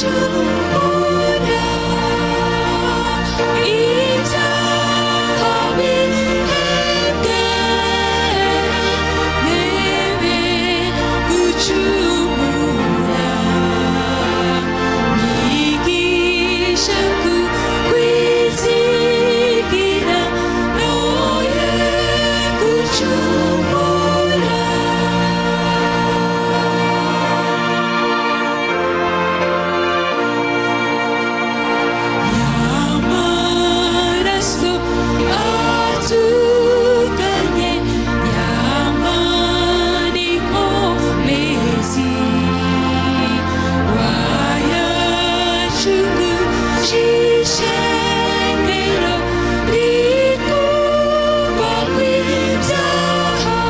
Gucumura ibyaha bihebwe, ntebe gucumura, nyigisha kukwizigira, noye gucumura. Y'amaraso atunganye y'amanikomezi wayacunguje rikurwa kw'ibyaha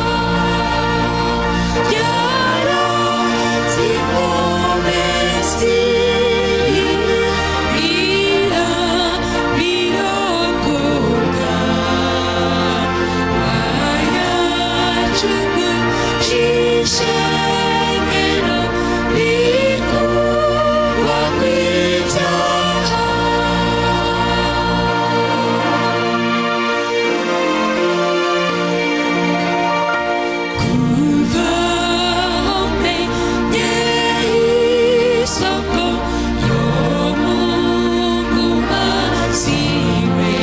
yarazikomezi irabirokoka wayacunguje rikurwa kw'ibyaha. Kuva menye isoko yo mu nguma ziwe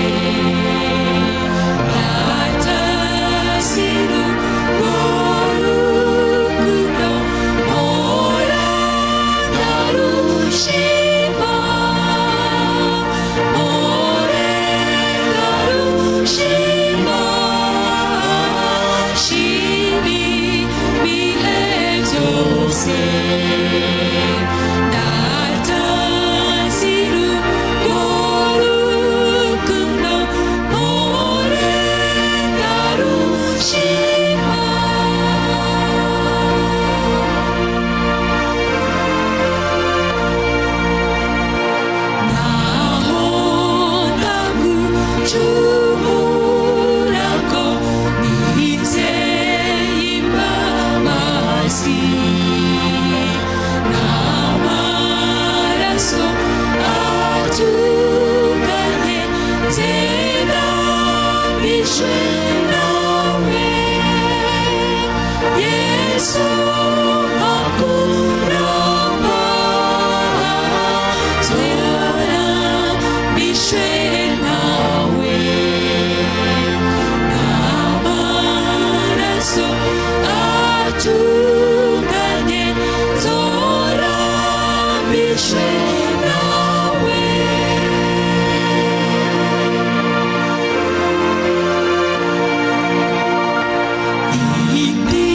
atazira urwo rukundo mpora ndarushima, mpore ndarushima, shimi bihe byose ndatazira urwo rukundo mpore ndarushima. Naho ndagucumurako nizeye imbabazi n'amaraso atunganye nzegamishe nawe Yesu makuramba zoramishe nawe n'amaraso atunganye zoramishe nawe.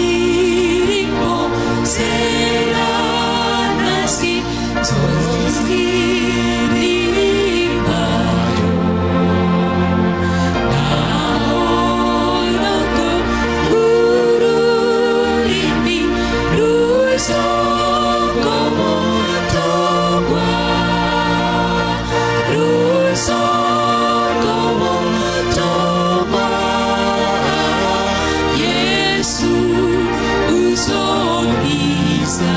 Indirimbo zeranasi zoziririmbayo nahoraga ururimi ruzogobotogwa, ruzogobotogwa, Yesu uzongiza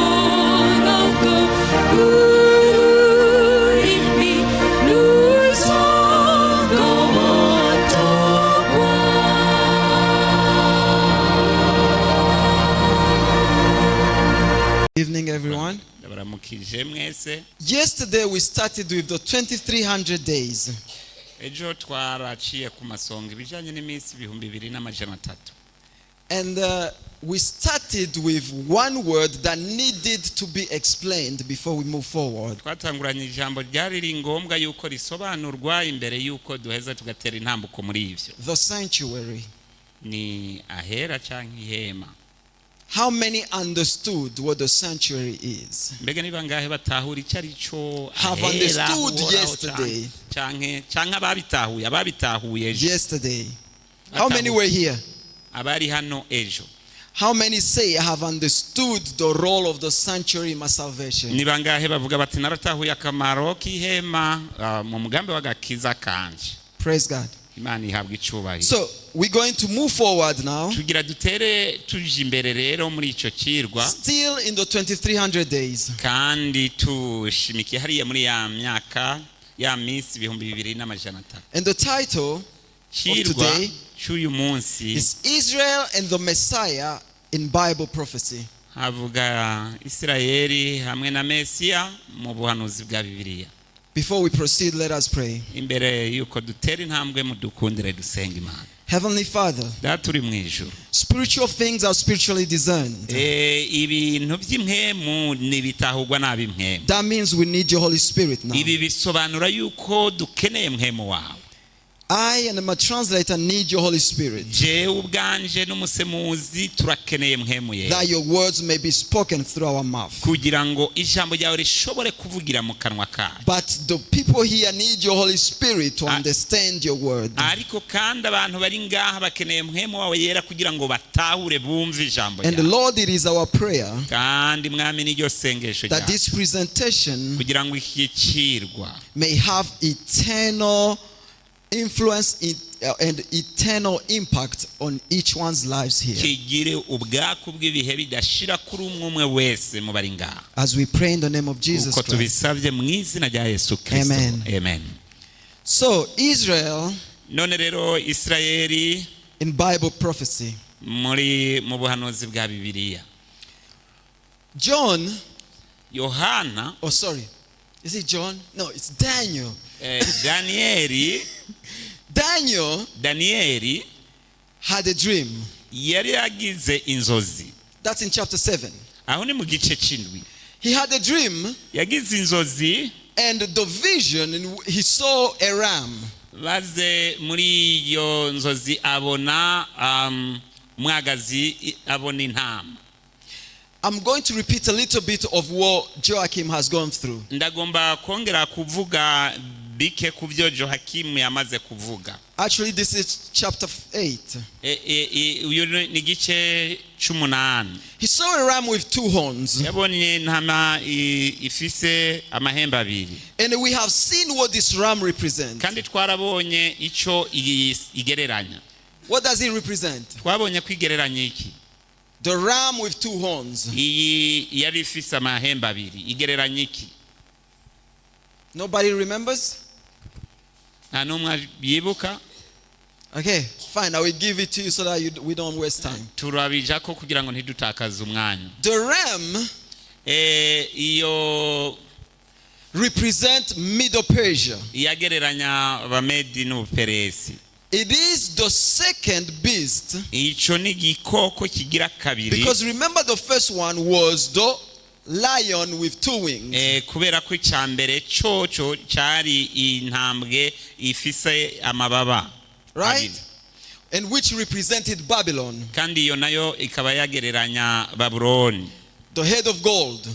nahoraga ururimi ruzogobotogwa. Evening, everyone. Ndabaramukije mwese. Yesterday we started with the 2300 days. Ejo twaraciye ku masonga ibijyanye n'iminsi 2300. And we started with one word that needed to be explained before we move forward. Twatanguranye ijambo ryari riri ngombwa yuko risobanurwa imbere yuko duheza tugatera intambuko muri ibyo. The sanctuary. Ni ahera cyangwa ihema. How many understood what the sanctuary is? Mbega ni bangahe batahura icyo ari cyo Have ahera understood Uhoraho yesterday. canke ababitahuye ejo? Yesterday. How many were here? Abari hano ejo? How many say, "I have understood the role of the sanctuary in my salvation"? Ni bangahe bavuga bati naratahuye akamaro k'ihema mu mugambi w'agakiza kanje? Praise God. Imana ihabwa icubahiro. So we're going to move forward now, Tugira dutere tuje imbere rero muri icyo cirwa, still in the 2300 days. Kandi tushimikiye hariya muri ya myaka ya minsi 2300. And the title Cirwa today cy'uyu munsi is Israel and the Messiah in Bible Prophecy. Havuga Isirayeli hamwe na Mesiya mu buhanuzi bwa Bibiliya. Before we proceed, let us pray. Imbere y'uko dutera intambwe, mudukundire dusenga Imana. Heavenly Father, Data uri mu ijuru, spiritual things are spiritually discerned. Ibintu by'impwemu ntibitahurwa n'ab'impwemu. That means we need your Holy Spirit now. Ibi bisobanura yuko dukeneye mpwemu wawe. I and my translator need your Holy Spirit, Jewe ubwanje n'umusemuzi turakeneye mpwemu yera, that your words may be spoken through our mouth. Kugira ngo ijambo ryawe rishobore kuvugira mu kanwa kacu. But the people here need your Holy Spirit to understand your word. Ariko kandi abantu bari ngaha bakeneye mpwemu wawe yera kugira ngo batahure bumve ijambo And the ryawe. Lord, it is our prayer Kandi Mwami, niryo sengesho that ryawe this presentation kugira ngo iki cirwa may have eternal influence and eternal impact on each one's lives here. Kigire ubwaku bw'ibihe bidashira kuri umwe umwe wese mu bari ngaha. As we pray in the name of Jesus Uko Christ. tubisabye mu izina rya Yesu Kirisito. Amen. Amen. So, Israel None rero Isirayeli in Bible prophecy. muri mu buhanuzi bwa Bibiliya. John, Yohana, oh, sorry. Is it John? No, it's Daniel. Daniyeli. Daniel Daniyeli had a dream. Yari yagize inzozi. That's in chapter 7. Aho ni mu gice c'indwi. He had a dream, Yagize inzozi, and the vision, and he saw a ram. Maze muri iyo nzozi abona umwagazi, abona intama. I'm going to repeat a little bit of what Joachim has gone through. Ndagomba kongera kuvuga bike ku byo Johakimu yamaze kuvuga. Actually, this is chapter 8. Uyu ni igice c'umunani. He saw a ram with two horns. Yabonye intama ifise amahembe abiri. And we have seen what this ram represents. Kandi twarabonye ico igereranya. What does it represent? Twabonye ko igereranya iki? The ram with two horns. Iyi yari ifise amahembe abiri igereranya iki? Nobody remembers? Nta n'umwe yibuka? Okay, fine. I will give it to you so that we don't waste time. Turabijako kugira ngo ntidutakaze umwanya. The ram Iyo represent Medo Persia. Yagereranya Abamedi n'Ubuperesi. It is the second beast. Ico ni igikoko kigira kabiri. Because remember, the first one was the lion with two wings. Kubera ko icya mbere coco cyari intambwe ifise amababa Right? abiri. And which represented Babylon, Kandi iyo nayo ikaba yagereranya Babuloni. The head of gold.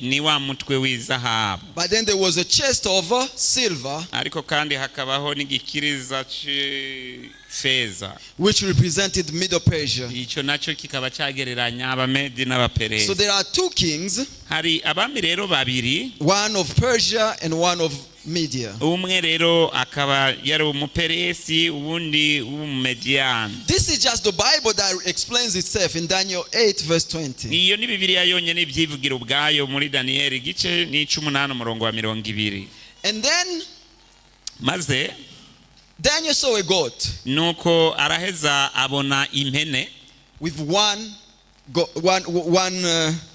Ni wa mutwe w'izahabu. But then there was a chest of silver, Ariko kandi hakabaho n'igikiriza c'ifeza, which represented Medo Persia. Icyo nacyo kikaba cyagereranya Abamedi n'Abaperesi. So there are two kings, Hari abami rero babiri, one of Persia and one of Media. Umwe rero akaba yari Umuperesi, uwundi w'Umumediyani. This is just the Bible that explains itself in Daniel 8, verse 20. Iyo ni Bibiliya yonyine ibyivugira ubwayo muri Daniyeli igice n'ic'umunani umurongo wa 20. And then Maze Daniel saw a goat nuko araheza abona impene with one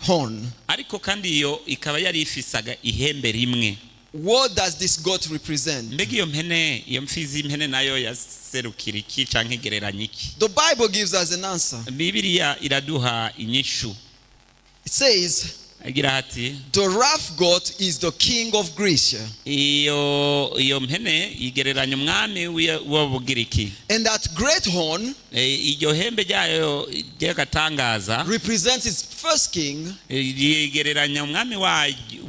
horn. Ariko kandi iyo ikaba yari ifisaga ihembe rimwe. What does this goat represent? Mbega iyo mpene, iyo mfizi y'impene nayo yaserukira iki canke igereranya iki? The Bible gives us an answer. Bibiliya iraduha inyishu. It says, Agira ati, the rough goat is the king of Greece. Iyo mpene igereranya umwami w'Ubugiriki. And that great horn Iryo hembe ryayo ry'agatangaza represents its first king, rigereranya umwami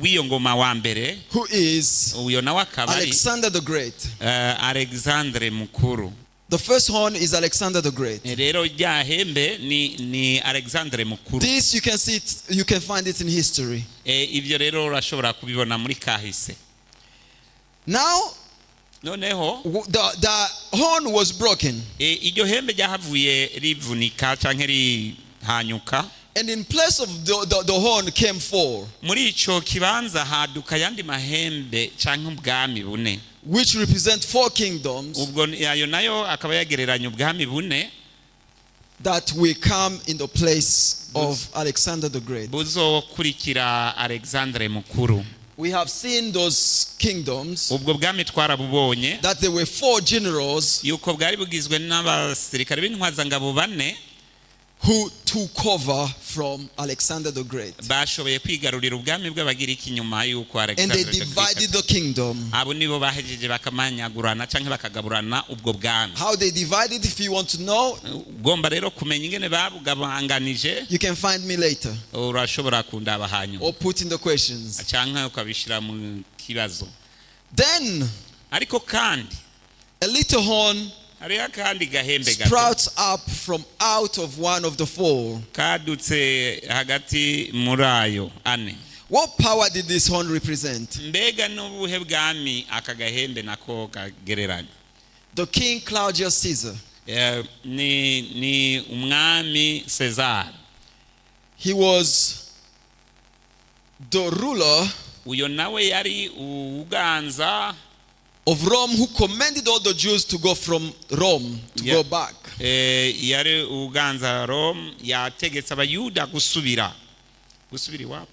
w'iyo ngoma wa mbere, who is uyo nawe akaba ari Alexander the Great. Alexandre Mukuru. The first horn is Alexander the Great. Rero rya hembe ni Alexandre Mukuru. This you can see it, you can find it in history. Ibyo rero urashobora kubibona muri kahise. Now, Noneho The horn was broken. Iryo hembe ryahavuye rivunika canke rihanyuka. And in place of the horn came four, Muri ico kibanza haduka ayandi mahembe canke ubwami bune, which represent four kingdoms ubwo ayo nayo akaba yagereranya ubwami bune that will come in the place of Alexander the Great. Buzokurikira Alexandre Mukuru. We have seen those kingdoms, Ubwo bwami twarabubonye, that there were four generals yuko bwari bugizwe n'abasirikare b'intwazangabo bane who took over from Alexander the Great. Bashoboye kwigarurira ubwami bw'Abagiriki nyuma y'uko And they Alexandre the Great divided the kingdom. Abo nibo bahejeje bakamanyagurana canke bakagaburana ubwo bwami. How they divided, if you want to know, Ugomba rero kumenya ingene babugabanganije, you can find me later urashobora kundaba hanyuma or put in the questions. Canke ukabishira mu kibazo. Then Ariko kandi a little horn hariho akandi gahembe gato sprouts up from out of one of the four. Kadutse hagati muri ayo ane. What power did this horn represent? Mbega n'ubuhe bwami aka gahembe nako kagereranya? The King Claudius Caesar. Ni umwami Cesar. He was the ruler Uyo nawe yari uganza of Rome who commanded all the Jews to go from Rome to go back. Yari uganza Rome, yategetse Abayuda gusubira iwabo.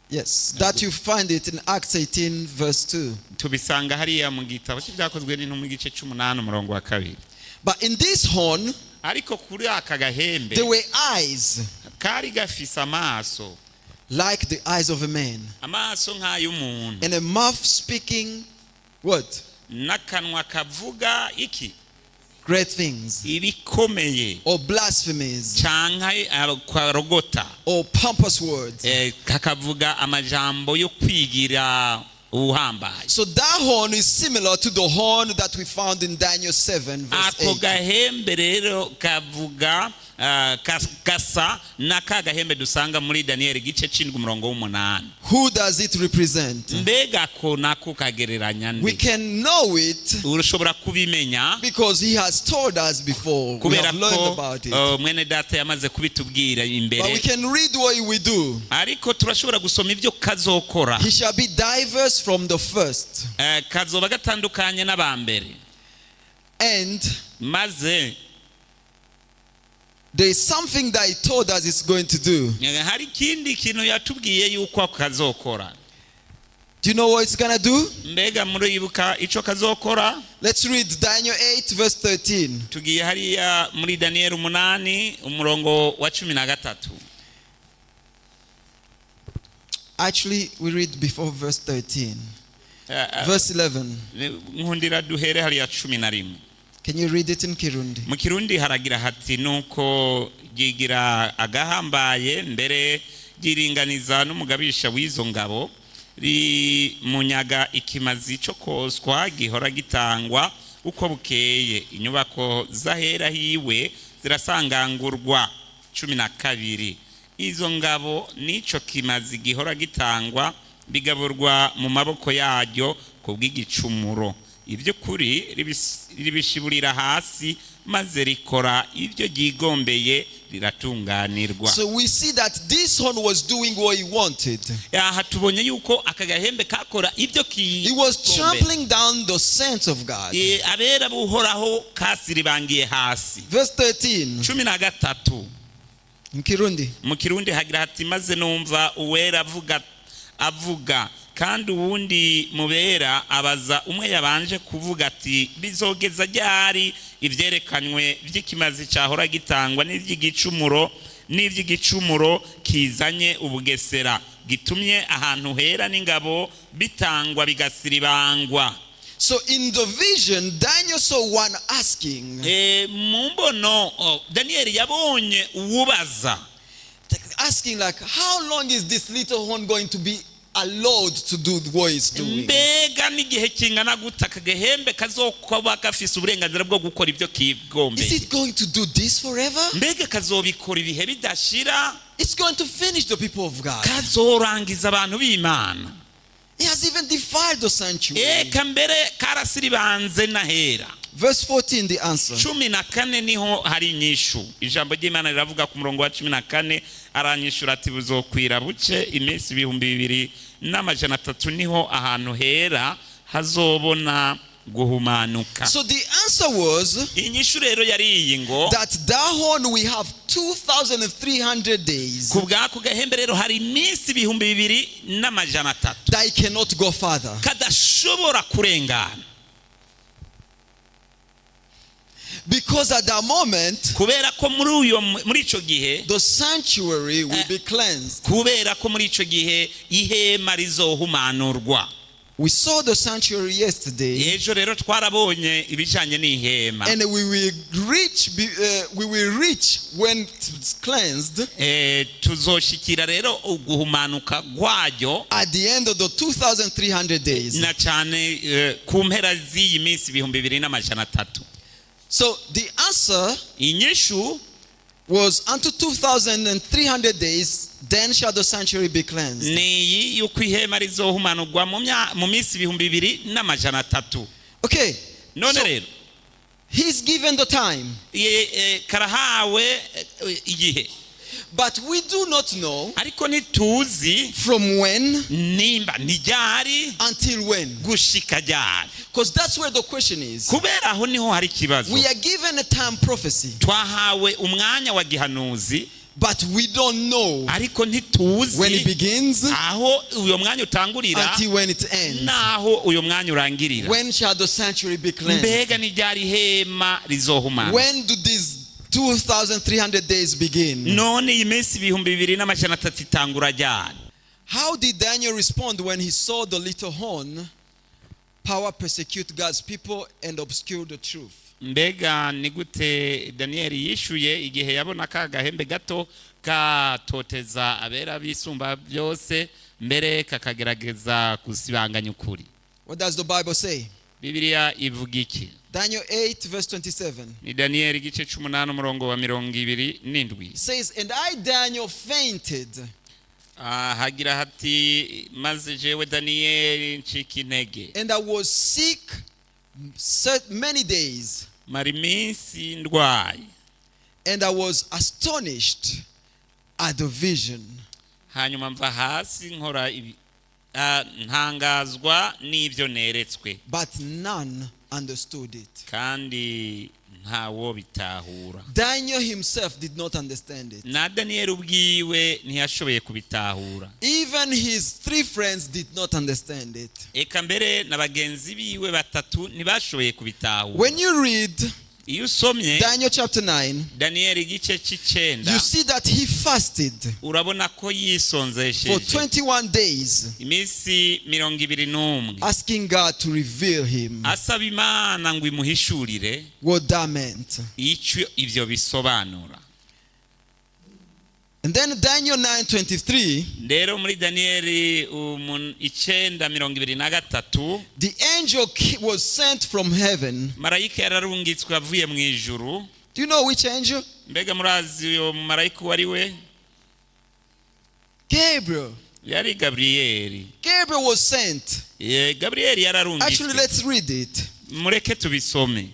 Yes, that you find it in Acts 18, verse 2. Tubisanga hariya mu gitabo cy'Ibyakozwe n'Intumwa, igice c'umunani, umurongo wa kabiri. But in this horn, Ariko kuri aka gahembe there were eyes kari gafise amaso like the eyes of a man, amaso nk'ay'umuntu, and a mouth speaking what? N'akanwa kavuga iki? Great things, Ibikomeye, or blasphemies, canke karogota, or pompous words. Kakavuga amajambo yo kwigira ubuhambaye. So that horn is similar to the horn that we found in Daniel 7, verse Ako 8. Gahembe rero kavuga gasa na ka gahembe dusanga muri Daniyeli igice c'indwi, umurongo w'umunani. Who does it represent? Mbega ko nako kagereranya We nde? can know it Urashobora kubimenya because he has told us before. We kubera have learned ko about it. mwene data yamaze kubitubwira But we imbere. can read what he will do. Ariko turashobora gusoma ibyo kazokora. He shall be diverse from the first. Kazoba gatandukanye n'abambere. And Maze there is something that he told us it's going to do. Hari ikindi kintu yatubwiye yuko kazokora. Do you know what it's going to do? Mbega muribuka ico kazokora? Let's read Daniel 8, verse 13. Tugiye hariya muri Daniyeli 8, umurongo wa 13. Actually, we read before verse 13. Verse 11. Nkundira duhere hariya 11. Can you read it in Kirundi? Mu Kirundi haragira hati: nuko ryigira agahambaye, mbere ryiringaniza n'umugabisha w'izo ngabo, rimunyaga ikimazi cyo koswa gihora gitangwa uko bukeye, inyubako z'ahera hiwe zirasangangurwa. 12, izo ngabo n'ico kimazi gihora gitangwa bigaburwa mu maboko yaryo ku bw'igicumuro. Iby'ukuri ribishiburira hasi, maze rikora ibyo ryigombeye, riratunganirwa. So we see that this horn was doing what he wanted. Aha tubonye yuko aka gahembe kakora ibyo He was kigombeye. Trampling down the saints of God. Abera buhoraho kasiribangiye hasi. Verse 13. 13. In Kirundi. Mu Kirundi hagira hati: maze numva uwera avuga, kandi uwundi mubera abaza umwe yabanje kuvuga ati: bizogeza ryari ibyerekanywe by'ikimazi cyahora gitangwa n'iby'igicumuro kizanye ubugesera gitumye ahantu hera n'ingabo bitangwa bigasiribangwa? So in the vision, Daniel saw one asking, Mu mbono Daniyeli yabonye uwubaza, asking like, how long is this little horn going to be allowed to do what it's doing? Mbega n'igihe kingana gute aka gahembe kazokuba gafise uburenganzira bwo gukora ibyo Is kigombeye? It going to do this forever? Mbega kazobikora ibihe bidashira? It's going to finish the people of God. Kazorangiza abantu b'Imana. He has even defiled the sanctuary. Eka mbere karasiribanze n'ahera. Verse 14, the answer. 14 niho hari inyishu. Ijambo ry'Imana riravuga ku murongo wa 14, aranyishura ati buzokwira buce iminsi 2300, niho ahantu hera hazobona guhumanuka. So the answer was Inyishu rero yari iyi ngo that that horn, we have 2,300 days ku bw'ako gahembe rero hari iminsi 2300 that it cannot go further. Kadashobora kurengana. Because at that moment, Kubera ko muri uyo muri ico gihe, the sanctuary will be cleansed. Kubera ko muri ico gihe ihema rizohumanurwa. We saw the sanctuary yesterday, Ejo rero twarabonye ibijanye n'ihema. And we will reach when it's cleansed Tuzoshikira rero uguhumanuka rwaryo at the end of the 2,300 days. Na cyane ku mpera z'iyi minsi 2300. So the answer Inyishu was unto 2,300 days, then shall the sanctuary be cleansed. Ni iyi y'uko ihema rizohumanurwa mu minsi 2300. Okay. None So rero he's given the time. Karahawe igihe. But we do not know Ariko ntituzi from when nimba ni ryari until when. Gushika ryari. Because that's where the question is. Kubera aho niho hari ikibazo. We are given a time prophecy, Twahawe umwanya wa gihanuzi, but we don't know ariko ntituzi when it begins aho uyo mwanya utangurira until when it ends. n'aho uyo mwanya urangirira. When shall the sanctuary be cleansed? Mbega ni ryari ihema rizohumana? When do these 2,300 days begin? None iyi minsi 2300 itangura ryari? How did Daniel respond when he saw the little horn power persecute God's people and obscure the truth? Mbega ni gute Daniyeli yishuye igihe yabona ka gahembe gato katoteza abera bisumba byose, mbere kakagerageza gusibanganya ukuri? What does the Bible say? Bibiliya ivuga iki? Daniel 8, verse 27 Ni Daniyeli igice c'umunani, umurongo wa 27. Says, "And I, Daniel, fainted Ah, hagira hati maze jewe Daniyeli ncika intege and I was sick many days, mara iminsi ndwaye and I was astonished at the vision." Hanyuma mva hasi nkora ibi ntangazwa n'ibyo neretswe. But none understood it. Kandi ntawo bitahura. Daniel himself did not understand it. Na Daniyeli ubwiwe ntiyashoboye kubitahura. Even his three friends did not understand it. Eka mbere na bagenzi biwe batatu ntibashoboye kubitahura. When you read Iyo usomye Daniel chapter 9, Daniyeli igice c'icenda, you see that he fasted urabona ko for yisonzesheje 21 days, iminsi 21, asking God to reveal him asaba Imana ngo imuhishurire what that meant. Icyo ibyo bisobanura. And then Daniel 9:23, Rero muri Daniyeli 9:23, the angel was sent from heaven. Marayika yararungitswe avuye mu ijuru. Do you know which angel? Mbega murazi uyo marayika uwo ari we? Gabriel. Yari Gaburiyeli. Gabriel was sent. Gaburiyeli Actually, yararungitswe. let's read it. Mureke tubisome.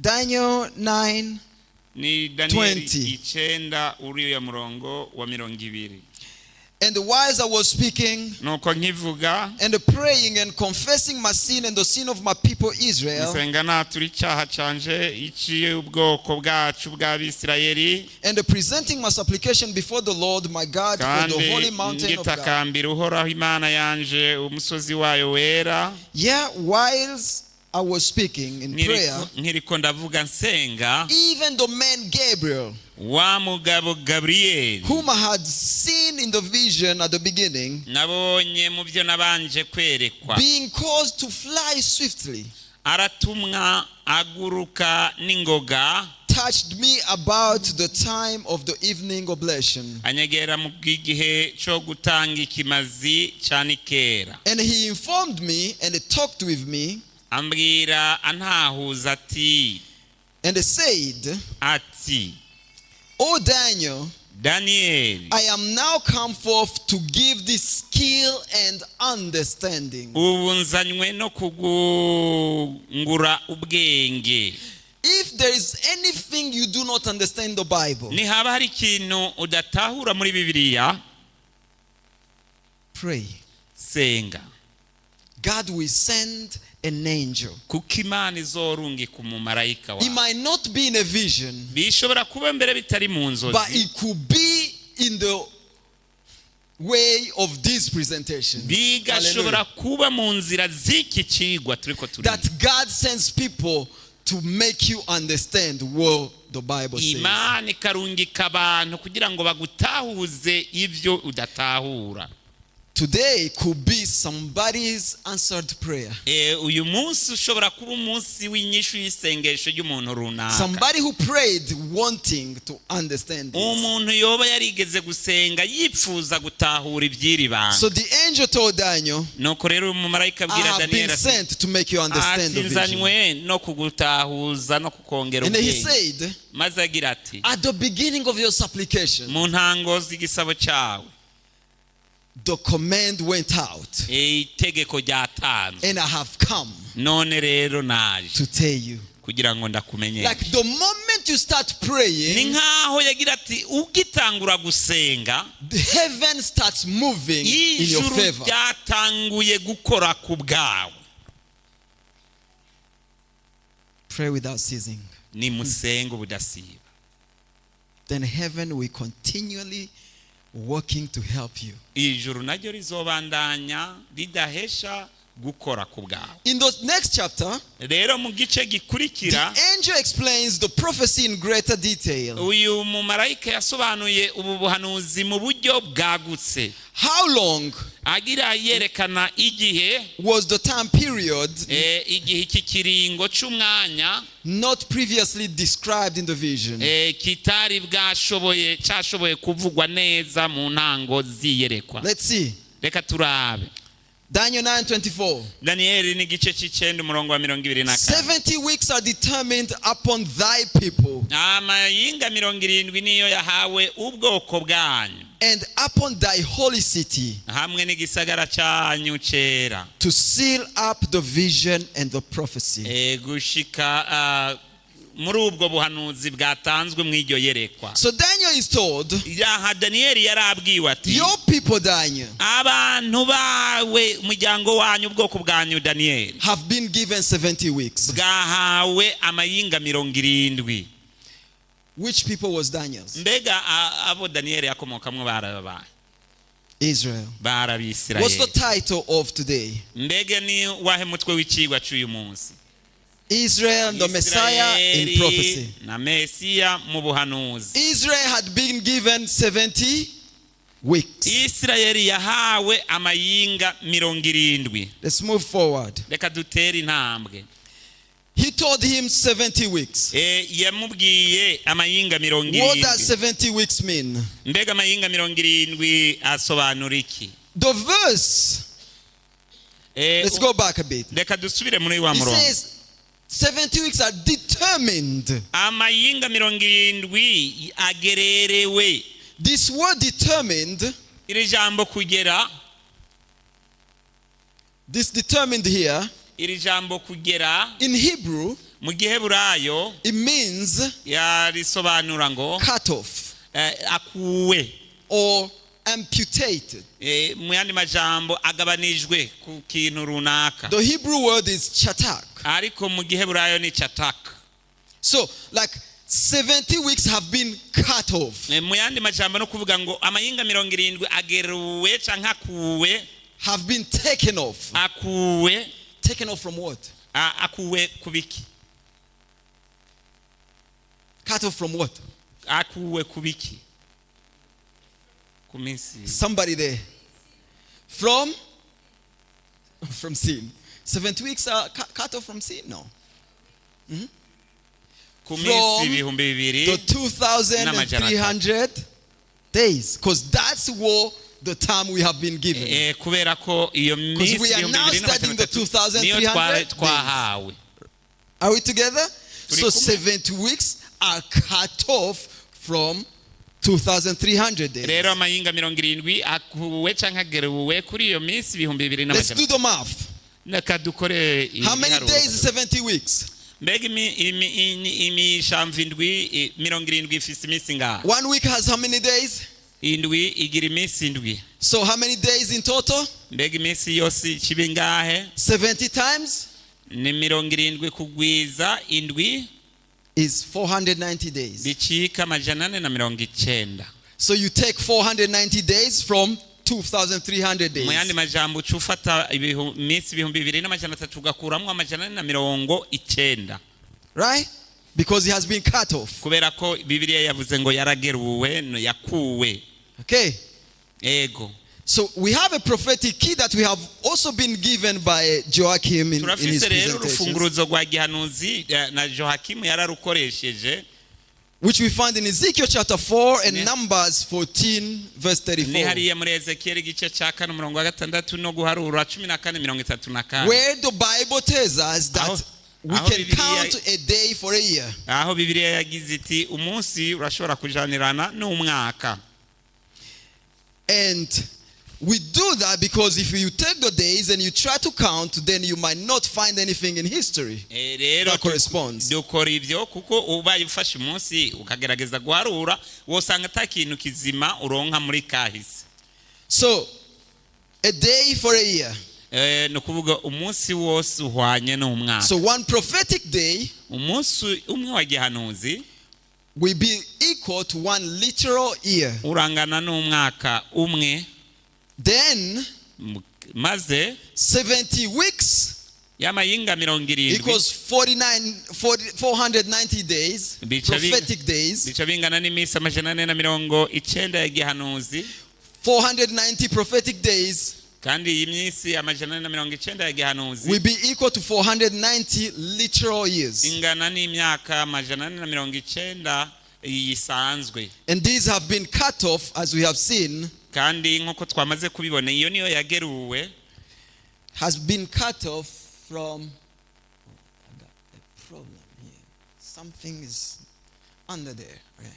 Daniel 9. Ni Daniyeli 20. 9, uriya murongo wa 20. And while I was speaking Nuko nkivuga and praying and confessing my sin and the sin of my people Israel, nsenga natura icyaha canje icy'ubwoko bwacu bw'Abisirayeli, and presenting my supplication before the Lord my God for the kandi holy mountain of God. ngitakambira Uhoraho Imana yanje umusozi wayo wera, Yeah, whilst I was speaking in prayer, nkiriko ndavuga nsenga, even the man Gabriel, wa mugabo Gaburiyeli whom I had seen in the vision at the beginning, nabonye mu byo nabanje kwerekwa, being caused to fly swiftly, aratumwa aguruka n'ingoga, touched me about the time of the evening oblation. Anyegera mu bw'igihe cyo gutanga ikimazi cya nikera. And he informed me and talked with me Ambwira antahuza ati and said, ati "O Daniel, Daniyeli, I am now come forth to give this skill and understanding. Ubu nzanywe no kugungura ubwenge. If there is anything you do not understand the Bible, Nihaba hari ikintu udatahura muri Bibiliya, pray. Senga. God will send an angel. Kuko Imana izorungika umumarayika It wawe. might not be in a vision, Bishobora kuba mbere bitari mu but nzozi, it could be in the way of this presentation. bigashobora Hallelujah. kuba mu nzira z'iki cigwa turiko turiga. That God sends people to make you understand what the Bible says. Imana ikarungika abantu kugira ngo bagutahuze ibyo udatahura. Today could be somebody's answered prayer. Uyu munsi ushobora kuba umunsi w'inyishu y'isengesho ry'umuntu runaka. Somebody who prayed wanting to understand this. Umuntu yoba yarigeze gusenga yipfuza gutahura iby'iri banga. So the angel told Daniel, Nuko rero uyu mumarayika I abwira have been Daniyeli ati, sent to make you understand the ati vision. nzanywe no kugutahuza no kukongera And then he ubwenge. said, Maze agira ati, at the beginning of your supplication, mu ntango z'igisabo cyawe, the command went out, itegeko ryatanzwe, and I have come none rero naje to tell you. Kugira ngo ndakumenyeshe. Like the moment you start Ni praying, nkaho yagira ati ugitangura gusenga, the heaven starts moving in your ijuru favor. ryatanguye gukora ku bwawe. Pray without ceasing. Nimusenga ubudasiba. Then heaven will continually working to help you. Ijuru naryo rizobandanya ridahesha gukora ku bwawe. In the next chapter, Rero mu gice gikurikira, the angel explains the prophecy in greater detail. Uyu mumarayika yasobanuye ubu buhanuzi mu buryo bwagutse. How long Agira yerekana igihe, was the time period igihe iki kiringo c'umwanya not previously described in the vision? Kitari bwashoboye cashoboye kuvugwa neza mu ntango z'iyerekwa. Let's see. Reka turabe. Daniel 9:24. Daniyeli n'igice c'icenda umurongo wa 24. 70 weeks are determined upon thy people Amayinga 70 niyo yahawe ubwoko bwanyu and upon thy holy city hamwe n'igisagara cyanyu cera, to seal up the vision and the prophecy. Gushika muri ubwo buhanuzi bwatanzwe mu iryo yerekwa. So Daniel is told, Aha Daniyeli yarabwiwe ati, your people, Daniel, abantu bawe, umuryango wanyu, ubwoko bwanyu Daniyeli, have been given 70 weeks. Bwahawe amayinga 70. Which people was Daniel's? Mbega abo Daniyeli yakomokamwo barabaye? Israel. Bari What's the Abisirayeli. Title of today? Mbega ni wahe mutwe w'icigwa cy'uyu munsi? Israel and the Messiah in Isirayeli prophecy. na Mesiya mu buhanuzi. Israel had been given 70 weeks. Isirayeli yahawe amayinga 70. Let's move forward. Reka dutere intambwe. He told him 70 weeks. Yamubwiye amayinga mirongo What does irindwi. 70 weeks mean? Mbega amayinga 70 asobanura iki? The verse, let's go back a bit. Reka dusubire muri wa It murongo. says 70 weeks are determined. Amayinga 70 agererewe. This word determined, Iri jambo kugera, this determined here, iri jambo kugera, in Hebrew, mu giheburayo it means yarisobanura ngo cut off akuwe, or amputated. Mu yandi majambo agabanijwe ku kintu runaka. The Hebrew word is chatak. Ariko mu giheburayo ni chataka. So, like 70 weeks have been cut off, Mu yandi majambo no kuvuga ngo amayinga 70 ageruwe canke akuwe, have been taken off. Akuwe. Taken off from what? Akuwe ku biki? Cut off from what? Akuwe ku biki? Ku minsi. Somebody there. From? From sin. 70 weeks are cut off from sin? No. Ku From minsi 2000 The 2,300 days. Because that's what the time we have been given. Kubera ko iyo minsi we are ibihumbi now bibiri n'amajana studying the atatu niyo 2,300 twahawe. Are we together? Turi So kumwe. 70 weeks are cut off from 2,300 days. Rero amayinga 70 akuwe canke ageruwe kuri iyo minsi ibihumbi bibiri Let's n'amajana do the math. Reka dukore How many ibiharuro. days is 70 weeks? Mbega imishamvu indwi 70 ifise iminsi ngaha? One week has how many days? Indwi igira iminsi 7. So how many days in total? Mbega iminsi yose ikiba ingahe? 70 times Ni 70 kugwiza 7 is 490 days. Bicika 490. So you take 490 days from 2,300 Mu yandi days. majambo, uca ufata iminsi 2300 ugakuramwo 490. Right? Because it has been cut off. Kubera ko Bibiliya yavuze ngo yarageruwe, yakuwe. Okay. Ego. So we have a prophetic key that we have also been given by Joachim in his Turafise rero presentations, urufunguruzo rwa gihanuzi na Johakimu yararukoresheje, which we find in Ezekiel chapter 4 and Numbers 14, verse ni 34, hariya muri Ezekiyeli igice cya 4 umurongo wa 6 no guharura 14:34, where the Bible tells us that we Aho can Bibiliya- count a day for a year. Aho Bibiliya yagize iti umunsi urashobora kujanirana n'umwaka. And we do that because if you take the days and you try to count, then you might not find anything in history Rero that corresponds. dukora ibyo kuko ubaye ufashe umunsi ukagerageza guharura, wosanga ata kintu kizima uronka muri kahise. So, a day for a year. Ni ukuvuga umunsi wose uhwanye n'umwaka. So, one prophetic day Umunsi umwe wa gihanuzi will be equal to one literal year. urangana n'umwaka umwe. Then, Maze 70 weeks y'amayinga 70 equals 49, 40, 490 days, prophetic days. Bica bingana n'iminsi 490 ya gihanuzi. 490 prophetic days Kandi iyi minsi 490 ya gihanuzi will be equal to 490 literal years. ingana n'imyaka 490 yisanzwe. And these have been cut off, as we have seen, Kandi nk'uko twamaze kubibona, iyo niyo yageruwe, has been cut off from. Oh, I got a problem here. Something is under there. Okay.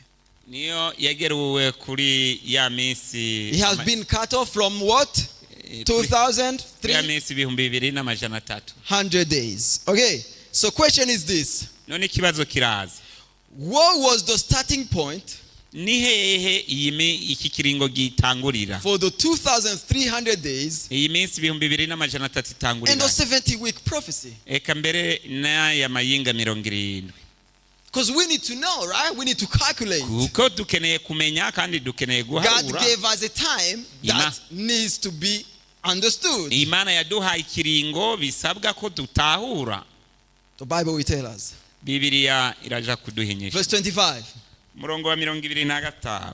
Niyo yageruwe kuri ya minsi It has been cut off from what? Kuri ya 2,300 minsi 2300 days. Okay. So, question is this: None ikibazo kiraza. What was the starting point Ni hehe iki kiringo gitangurira for the 2,300 days iyi minsi 2300 and itangurira the 70 week prophecy? Eka mbere n'aya mayinga 70? Because we need to know, right? We need to calculate. Kuko dukeneye kumenya kandi dukeneye God guharura. gave us a time that needs to be understood. Imana yaduhaye ikiringo bisabwa ko dutahura. The Bible will tell us. Bibiliya iraja kuduhinyisha. Verse 25. Umurongo wa 25.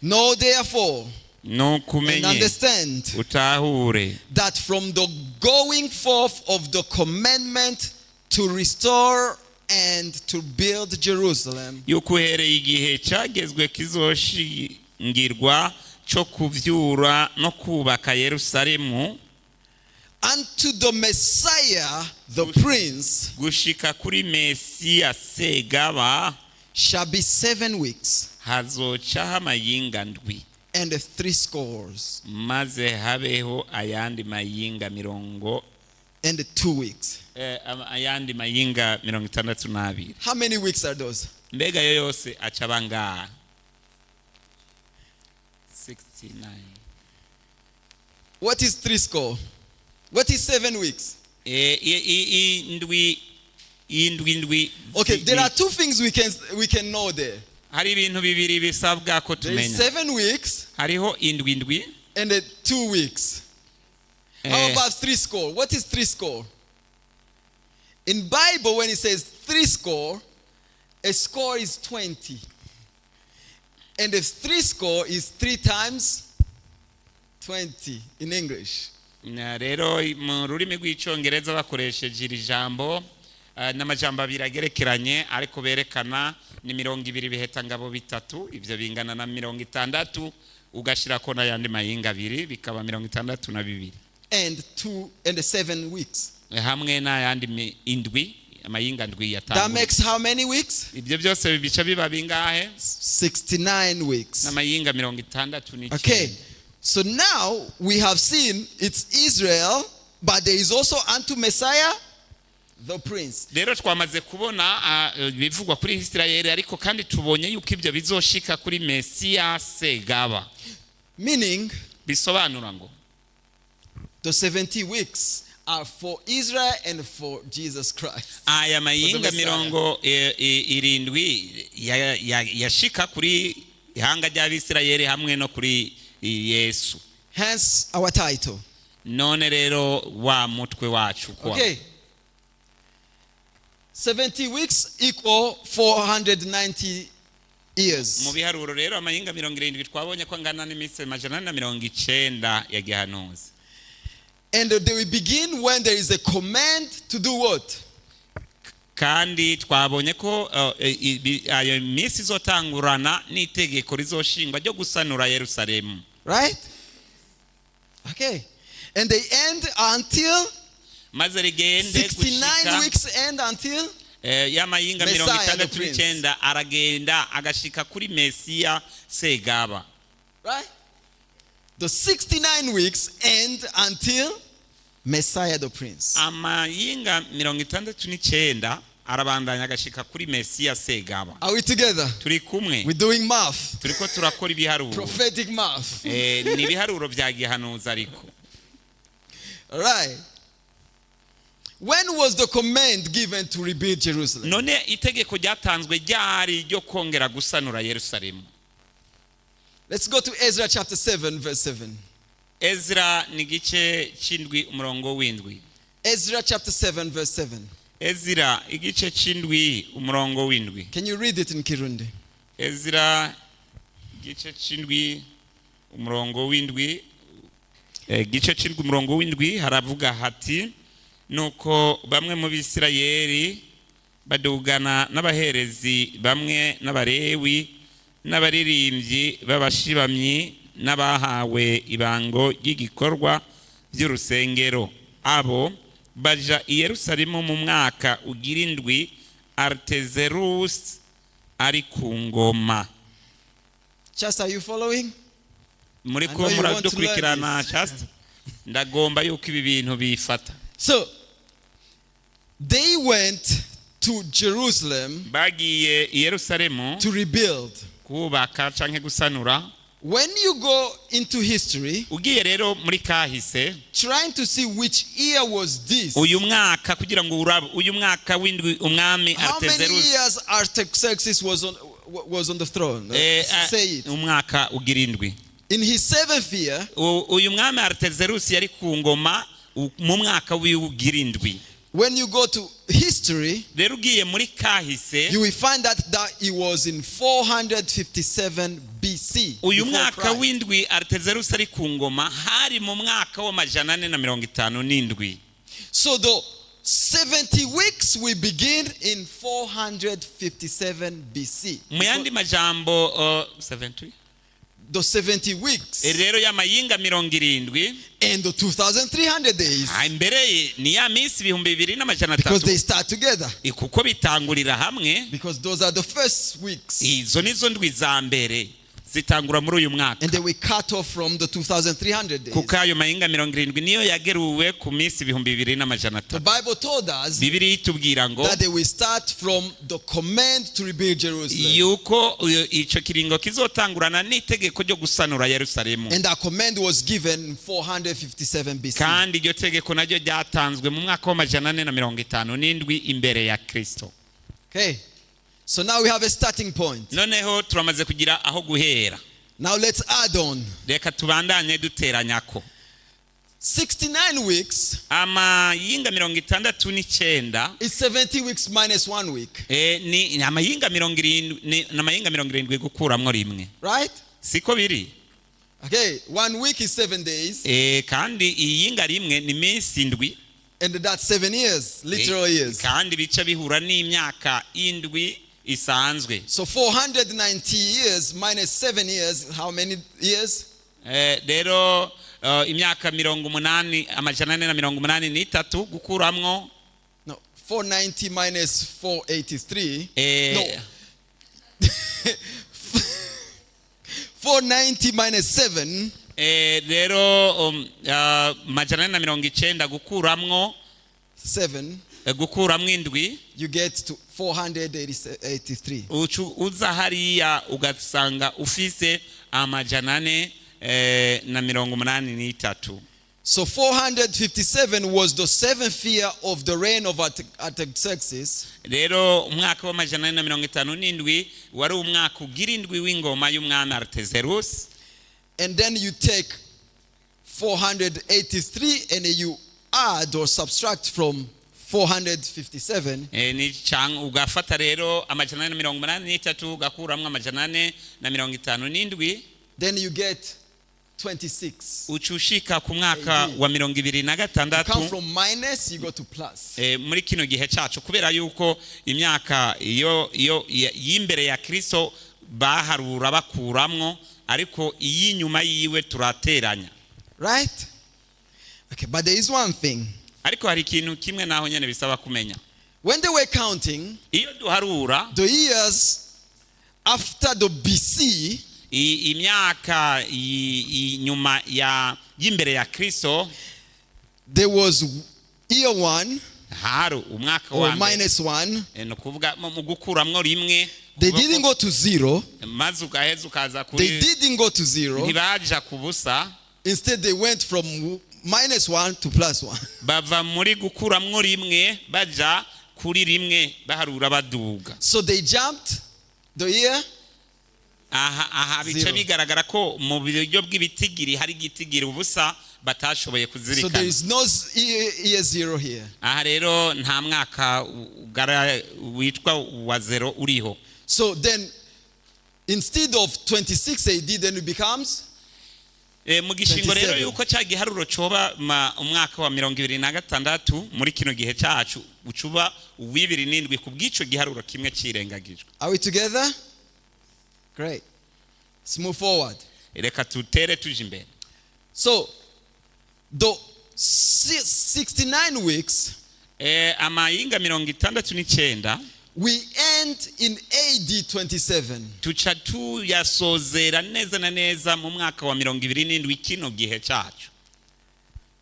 Know therefore and Nukumenye understand utahure that from the going forth of the commandment to restore and to build Jerusalem yuko uhereye igihe cyagezwe kizoshingirwa cyo kuvyura no kubaka Yerusalemu unto the Messiah, the Prince, gushika kuri Mesiya Segaba shall be 7 weeks hazocaho amayinga 7 and three scores maze habeho ayandi mayinga mirongo and 2 weeks. Ayandi mayinga 62. How many weeks are those? Mbega yo yose aca bangaha? 69. What is three score? What is 7 weeks? Indwi indwi indwi. Okay, there are two things we can know there. Hari ibintu bibiri bisabwa ko There is tumenya. 7 weeks Hariho indwi indwi and then 2 weeks. How about three score? What is three score? In Bible, when it says three score, a score is 20. And the three score is three times 20 in English. Na rero mu rurimi rw'icyongereza bakoresheje iri jambo n'amajambo abiri agerekeranye ariko berekana ni 20 bihetangabo bitatu, ibyo bingana na 60, ugashyirako n'ayandi mayinga abiri bikaba 62. And 2 and 7 weeks. Hamwe n'ayandi indwi Amayinga ndwi That yatanguye. makes how many weeks? Ibyo byose bica biba bingahe? 69 weeks. N'amayinga mirongo itandatu Okay. n'icyenda. So now we have seen it's Israel, but there is also unto Messiah, the Prince. Rero twamaze kubona ibivugwa kuri Isirayeli, ariko kandi tubonye yuko ibyo bizoshika kuri Mesiya Segaba. Meaning, Bisobanura ngo the 70 weeks are for Israel and for Jesus Christ. Aya mayinga Messiah. mirongo irindwi yashika kuri ihanga ry'Abisirayeli hamwe no kuri Yesu. Hence our title. None rero wa mutwe wacu kwa Okay. 70 weeks equal 490 years. Mu biharuro rero, amayinga 70 twabonye ko angana n'iminsi 490 ya gihanuzi. And they will begin when there is a command to do what? Kandi twabonye ko ayo minsi izotangurana n'itegeko rizoshingwa ryo gusanura Yerusalemu. Right? Okay. And they end until Maze rigende 69 gushika weeks end until y'amayinga Messiah, mirongo the itandatu Prince. n'icyenda aragenda agashika kuri Mesiya Segaba. Right? The 69 weeks end until Messiah the Prince. Amayinga 69 arabandanya agashika kuri Mesiya Segaba. Are we together? Turi kumwe? We're doing math, Turiko turakora ibiharuro. Prophetic math. Ni ibiharuro bya gihanuzi ariko. All right. When was the command given to rebuild Jerusalem? None itegeko ryatanzwe ryari ryo kongera gusanura Yerusalemu? Let's go to Ezra chapter 7, verse 7. Ezra ni igice cy'indwi, umurongo w'indwi. Ezra chapter 7, verse 7. Ezra igice cy'indwi, umurongo w'indwi. Can you read it in Kirundi? Ezra igice cy'indwi, umurongo w'indwi. Igice cy'indwi, umurongo w'indwi, haravuga hati: "Nuko bamwe mu Bisirayeli badugana n'abaherezi bamwe n'Abarewi n'abaririmbyi b'abashibamyi n'abahawe ibango ry'igikorwa by'urusengero, abo baja i Yerusalemu mu mwaka ugira indwi Aritezerusi ari ku ngoma." Just, are you following? Muri I ko know you want to learn muradukurikirana? This. Just ndagomba yuko ibi bintu bifata. So, they went to Jerusalem Bagiye i Yerusalemu to rebuild. Kubaka canke gusanura. When you go into history, Ugiye rero muri kahise, trying to see which year was this, uyu mwaka, kugira ngo urabe uyu mwaka w'indwi umwami how many Aritezerusi years Artaxerxes was on the throne? Say it. Umwaka ugira indwi. In his seventh year, Uyu mwami Aritezerusi yari ku ngoma mu mwaka w'ugira indwi. When you go to history, Rero ugiye muri kahise, you will find that it was in 457 BC. Uyu Before mwaka Christ. w'indwi Aritezerusi ari ku ngoma hari mu mwaka wa 457. So the 70 weeks will begin in 457 BC. Mu yandi majambo, 70? The 70 weeks Rero y'amayinga 70 and the 2,300 days. Imbere ye ni ya minsi ibihumbi bibiri n'amajana Because atatu they start together. Kuko bitangurira hamwe. Because those are the first weeks. Izo nizo ndwi za mbere zitangura muri uyu mwaka. And they will cut off from the 2,300 days. Kuko ayo mayinga 70 niyo yageruwe ku minsi ibihumbi bibiri n'amajana The atatu. Bible told us Bibiliya itubwira ngo that they will start from the command to rebuild Jerusalem. Yuko ico kiringo kizotangurana n'itegeko ryo gusanura Yerusalemu. And that command was given in 457 BC. Kandi iryo tegeko naryo ryatanzwe mu mwaka wa 457 imbere ya Kristo. Okay. So now we have a starting point. Noneho turamaze kugira aho guhera. Now let's add on. Reka tubandanye duteranyako. 69 weeks Amayinga 69 is 70 weeks minus 1 week. Ni amayinga 70, ni amayinga 70 gukuramwo rimwe. Right? Siko biri? Okay. 1 week is 7 days. Kandi iyinga rimwe ni iminsi 7. And that's 7 years, literal years. Kandi bica bihura n'imyaka 7 isanzwe. So 490 years minus 7 years, how many years? Rero imyaka 80, 483 gukuramwo No, 490 minus 483. No. 490 minus 7 Rero 490 gukuramwo 7, gukuramwo 7, you get to 483. Uza hariya ugasanga ufise 483. So 457 was the seventh year of the reign of Artaxerxes. Rero umwaka wa 457 wari umwaka ugira indwi w'ingoma y'umwami Aritazerusi. And then you take 483 and you add or subtract from 457. Ni ugafata rero 483 ugakuramwo 457. Then you get 26. Uca ushika ku mwaka AD. wa mirongo ibiri na You come gatandatu from minus, you go to plus. Muri kino gihe cacu, kubera yuko imyaka iyo iyo y'imbere ya Kristo baharura bakuramwo, ariko iy'inyuma yiwe turateranya. Right? Okay, but there is one thing. Ariko hari ikintu kimwe naho nyene bisaba kumenya. When they were counting iyo duharura the years after the BC, imyaka inyuma ya y'imbere ya Kristo, there was year 1 hari umwaka wa or mbere minus 1. Ni ukuvuga mu gukuramwo rimwe. They didn't go to 0. Maze ugaheza ukaza They kuri didn't go to 0. ntibaja ku busa. Instead, they went from minus 1 to plus 1. Bava muri gukuramwo rimwe baja kuri rimwe, baharura baduga. So they jumped the year. Aha bice Zero. bigaragara ko mu buryo bw'ibitigiri hari igitigiri ubusa batashoboye So there kuzirikana. is no year 0 here. Aha rero nta mwaka witwa wa 0 uriho. So then, instead of 26 AD, then it becomes Mu gishingo rero 27. yuko cya giharuro coba umwaka wa 26 muri kino gihe cacu, ucuba uw'ibiri n'indwi ku bw'ico giharuro kimwe cirengagijwe. Are we together? Great. Let's move forward. Reka tutere tuje imbere. So, the 69 weeks, Amayinga 69, we end in AD 27. Tuca tuyasozera neza na neza mu mwaka wa 27 kino gihe cacu.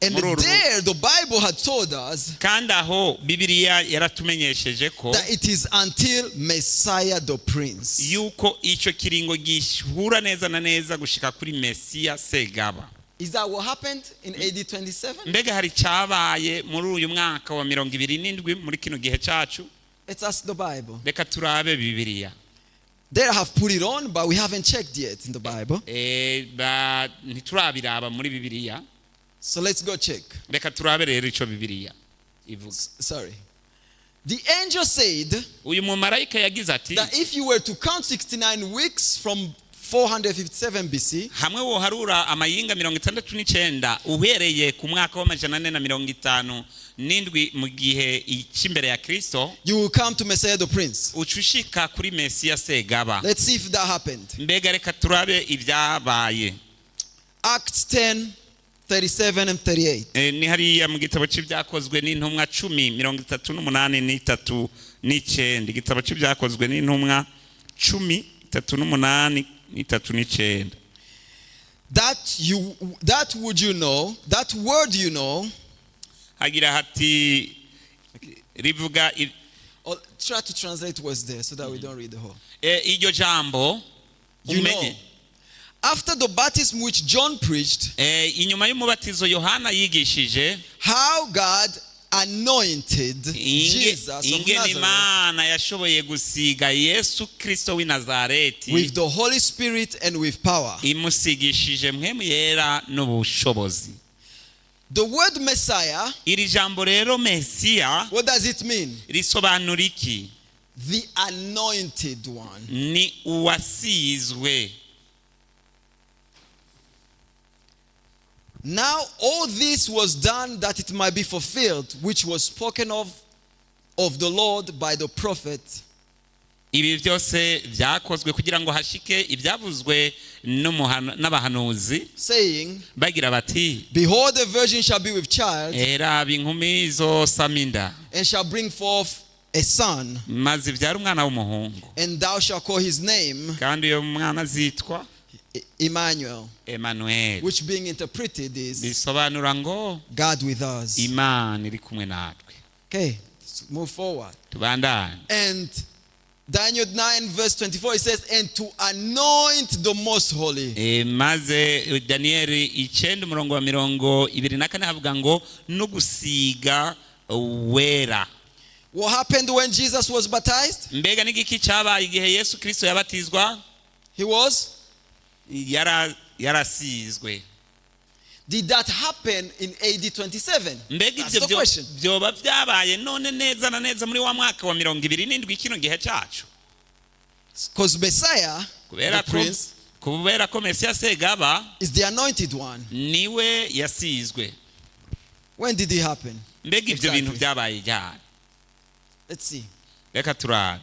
And Muri uru- there, the Bible had told us Kandi aho Bibiliya yaratumenyesheje ko that it is until Messiah the Prince. yuko ico kiringo gihura neza na neza gushika kuri Mesiya Segaba. Is that what happened in AD 27? Mbega hari cyabaye muri uyu mwaka wa 27 muri kino gihe cacu? Let's ask the Bible. Reka turabe Bibiliya. They have put it on, but we haven't checked yet in the Bible. Ntiturabiraba muri Bibiliya. So let's go check. Reka turabe rero ico Bibiliya ivuga. Sorry. The angel said Uyu mumarayika yagize ati that if you were to count 69 weeks from 457 BC, hamwe woharura amayinga 69 uhereye ku mwaka wa 457 mu gihe cy'imbere ya Kristo, you will come to Messiah the Prince. Uca ushika kuri Mesiya Segaba. Let's see if that happened. Mbega reka turabe ibyabaye. Acts 10, 37 and 38. Ni hariya mu gitabo cy'Ibyakozwe n'Intumwa 10:38 n'39. Igitabo cy'Ibyakozwe n'Intumwa 10:38 n'39. That would you know, that word you know, Hagira hati rivuga or try to translate what's there so that we don't read the whole. Iryo jambo You know, umenye. After the baptism which John preached, Inyuma y'umubatizo Yohana yigishije, how God anointed Jesus of ingene Nazareth Imana yashoboye gusiga Yesu Kristo w'i Nazareti with the Holy Spirit and with power. Imusigishije Mpwemu Yera n'ubushobozi. The word Messiah, Iri jambo rero Mesiya, what does it mean? Risobanura iki? The anointed one. Ni uwasizwe. Now all this was done that it might be fulfilled, which was spoken of the Lord by the prophet. Ibi byose byakozwe kugira ngo hashike ibyavuzwe n'abahanuzi, saying, bagira bati: "Behold, the virgin shall be with child "Raba, inkumi izosama inda, and shall bring forth a son, maze ibyara umwana w'umuhungu, and thou shalt call his name kandi uyo mwana azitwa Emmanuel," Emmanuel, which being interpreted is bisobanura ngo God with us. Imana iri kumwe natwe. Okay, let's move forward. Tubandanye. And Daniel 9, verse 24, it says, "And to anoint the most holy." Maze Daniyeli 9, umurongo wa 24 havuga ngo no gusiga wera. What happened when Jesus was baptized? Mbega n'igiki cyabaye igihe Yesu Kirisito yabatizwa? He was. Yarasizwe. Did that happen in AD 27? Mbega That's ibyo the question. byoba byabaye none neza na neza muri wa mwaka wa 27 kino gihe cyacu? Because Messiah, Kubera the ko prince, kubera ko Mesiya Segaba is the anointed one. niwe yasizwe. When did it happen? Mbega ibyo bintu Exactly. byabaye ryari? Let's see. Reka turabe.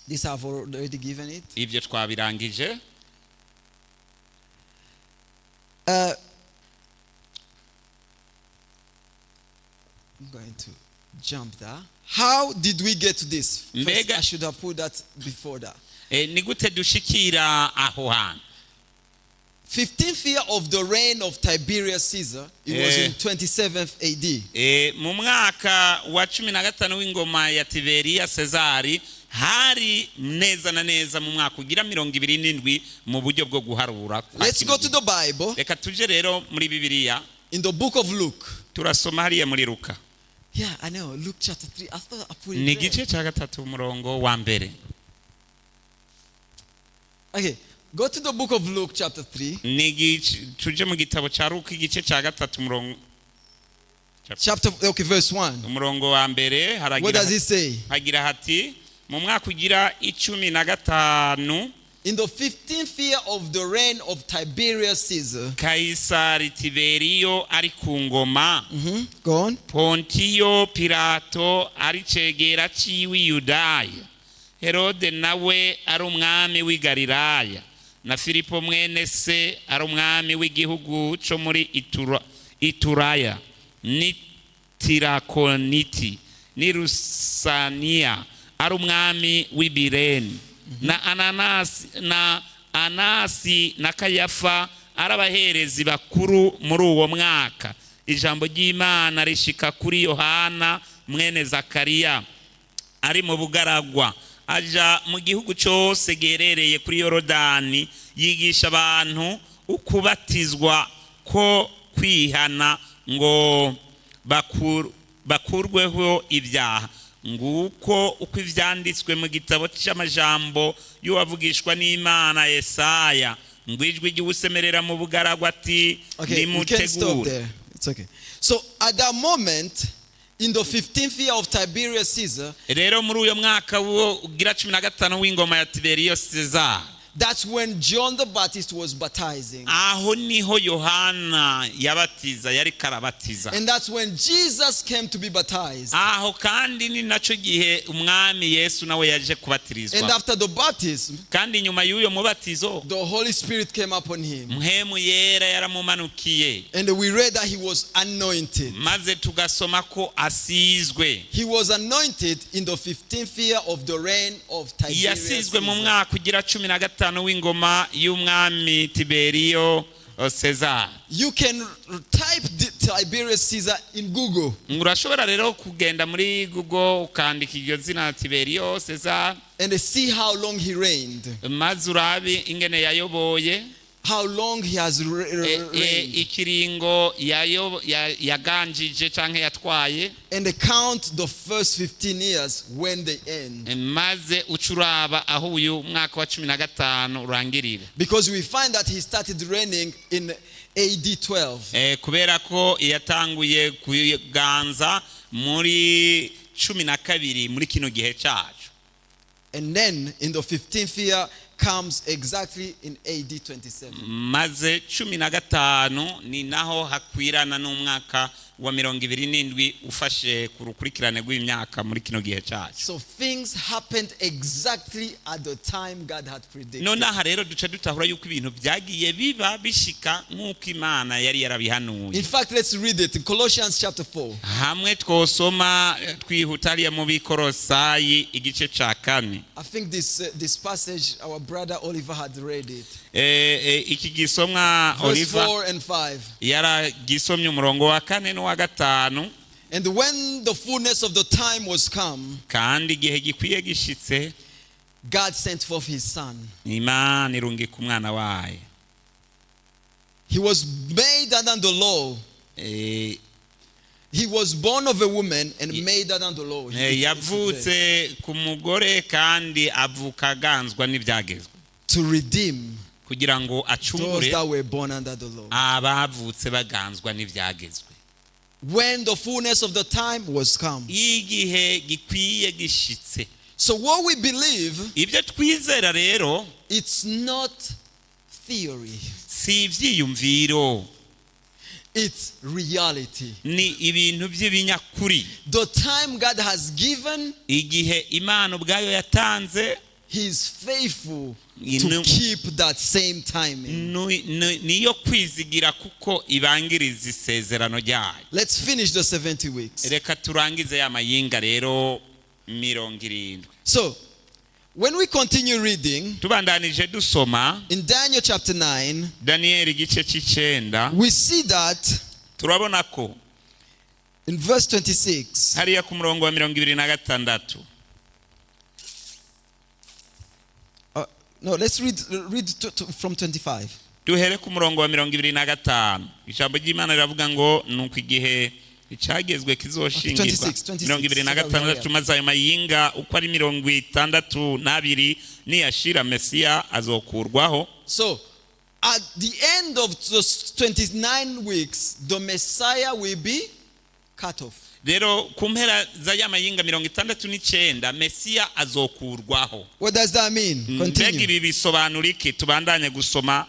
This I've already given it. Ibyo twabirangije. I'm going to jump there. How did we get to this? First, I should have put that before that. Ni gute dushikira aho hantu? 15th year of the reign of Tiberius Caesar, it was in 27th AD. Mu mwaka wa 15 w'ingoma ya Tiberiya Sezari, hari neza na neza mu mwaka ugira 27 mu buryo bwo guharura kwa Let's kino go to gihe. the Bible Reka tuje rero muri Bibiliya. In the book of Luke. Turasoma hariya muri Luka. Yeah, I know. Luke chapter 3. I thought I put it Ni there. igice cya gatatu, umurongo wa mbere. Okay, go to the book of Luke chapter 3. Ni tuje mu gitabo cya Luka, igice cya gatatu, umurongo Chapter, okay, verse 1. umurongo wa mbere. What Haragira does it say? hagira hati: mu mwaka ugira 15, In the 15th year of the reign of Tiberius Caesar. Kayisari Tiberiyo ari ku ngoma, Go on. Pontiyo Pilato ari cegera ciwe i Yudaya, Herode nawe ari umwami w'i Galilaya, na Filipo mwene se ari umwami w'igihugu co muri Ituraya ni Tirakoniti ni Rusaniya ari umwami w'i Bireni, na Anasi na Kayafa ari abaherezi bakuru, muri uwo mwaka ijambo ry'Imana rishika kuri Yohana mwene Zakariya ari mu bugaragwa. Aja mu gihugu cyose giherereye kuri Yorodani, yigisha abantu ukubatizwa ko kwihana ngo bakurweho ibyaha. Nguko uko ibyanditswe mu gitabo cy'amajambo y'uwavugishwa n'Imana Yesaya ngo: "Ijwi ry'uwusemerera mu bugaragwa ati: Okay, we can stop Nimutegure." there. It's okay. So at that moment, in the 15th year of Tiberius Caesar, Rero muri uyo mwaka wo ugira 15 w'ingoma ya Tiberiyo Cesar, that's when John the Baptist was baptizing. Aho niho Yohana yabatiza, yari karabatiza. And that's when Jesus came to be baptized. Aho kandi ni nacyo gihe umwami Yesu nawe yaje And kubatirizwa. After the baptism, Kandi nyuma y'uyo mubatizo, the Holy Spirit came upon him. Mpwemu Yera yaramumanukiye. And we read that he was anointed. Maze tugasoma ko asizwe. He was anointed in the 15th year of the reign of Tiberius Yasizwe mu Caesar. mwaka ugira 15 w'ingoma y'umwami Tiberiyo Cesar. You can type Tiberius Caesar in Google Urashobora rero kugenda muri Google ukandika iryo zina Tiberiyo Cesar, and see how long he reigned, maze urabe ingene yayoboye, how long he has reigned, ikiringo yaganjije canke yatwaye, and count the first 15 years when they end. Maze uca uraba aho uyu mwaka wa 15 urangirira. Because we find that he started reigning in AD 12. Kubera ko yatanguye kuganza muri 12 muri kino gihe cyacu. And then in the 15th year comes exactly in AD 27. Maze 15 ni naho hakwirana n'umwaka wa 27 ufashe ku rukurikirane rw'imyaka muri kino gihe cyacu. So things happened exactly at the time God had predicted. None aha rero duca dutahura yuko ibintu byagiye biba bishika nk'uko Imana yari yarabihanuye. In fact, let's read it in Colossians chapter 4. Hamwe twosoma twihuta hariya mu Bikorosayi igice ca 4. I think this passage, our brother Oliver had read it. Iki gisomwa Verse Oliver 4 and 5. yaragisomye, umurongo wa 4 n'uwa 5. And when the fullness of the time was come, Kandi igihe gikwiye gishitse, God sent forth his son. Imana irungika umwana wayo. He was made under the law. He was born of a woman and made under the law. Yavutse ku mugore kandi avuka aganzwa n'ibyagezwe. To redeem Kugira ngo those acungure that were born under the law. abavutse baganzwa n'ibyagezwe. When the fullness of the time was come. Igihe gikwiye gishitse. So what we believe, Ibyo twizera rero, it's not theory. si ibyiyumviro. It's reality. Ni ibintu by'ibinyakuri. The time God has given, Igihe Imana ubwayo yatanze, He is faithful You to know- keep that same timing. Niyo kwizigira kuko ibangiriza isezerano ryayo. Let's finish the 70 weeks. Reka turangize ya mayinga rero 70. So, when we continue reading Tubandanije dusoma, in Daniel chapter 9, Daniyeli igice c'9, we see that turabona ko in verse 26, hariya ku murongo wa 26. No, let's read from 25. Duhere ku murongo wa 25. Ijambo ry'Imana riravuga ngo nuko igihe icyagezwe kizoshingirwa, 26, 26. 26, maze ayo mayinga uko ari 62 niyashira, Mesiya azokurwaho. So, at the end of those 29 weeks, the Messiah will be cut off. Rero ku mpera za ya mayinga 69, Mesiya azokurwaho. What does that mean? Mbega Continue. ibi bisobanura iki? Tubandanye gusoma.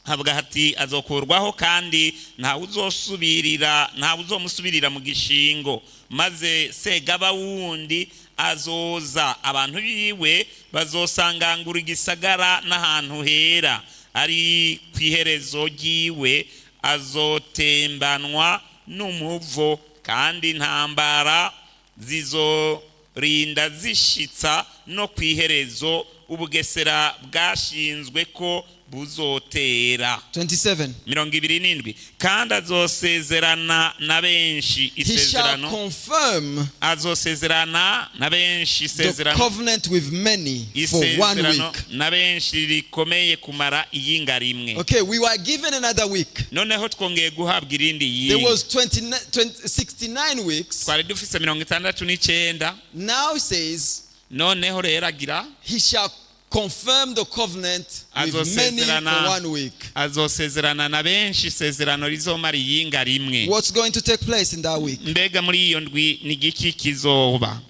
Havuga hati azokurwaho kandi ntawe uzosubirira, ntawe uzomusubirira mu gishingo, maze segaba wundi azoza, abantu biwe bazosangangura igisagara n'ahantu hera, ari ku iherezo ryiwe azotembanwa n'umuvo, kandi intambara zizorinda zishitsa no ku iherezo ubugesera bwashinzwe ko buzotera. 27. 27. Kandi azosezerana na benshi He shall isezerano, confirm azosezerana na benshi the isezerano, covenant with many for one isezerano week. na benshi rikomeye kumara iyinga rimwe. Okay, we were given another week. Noneho twongeye guhabwa irindi There yinga. was 29, 20, 69 weeks. Twari dufise 69. Now it says Noneho rero agira he shall confirm the covenant with many for Azosezerana. one week. Azosezerana na benshi isezerano rizomara iyinga rimwe. What's going to take place in that week? Mbega muri iyo ndwi ni igiki kizoba?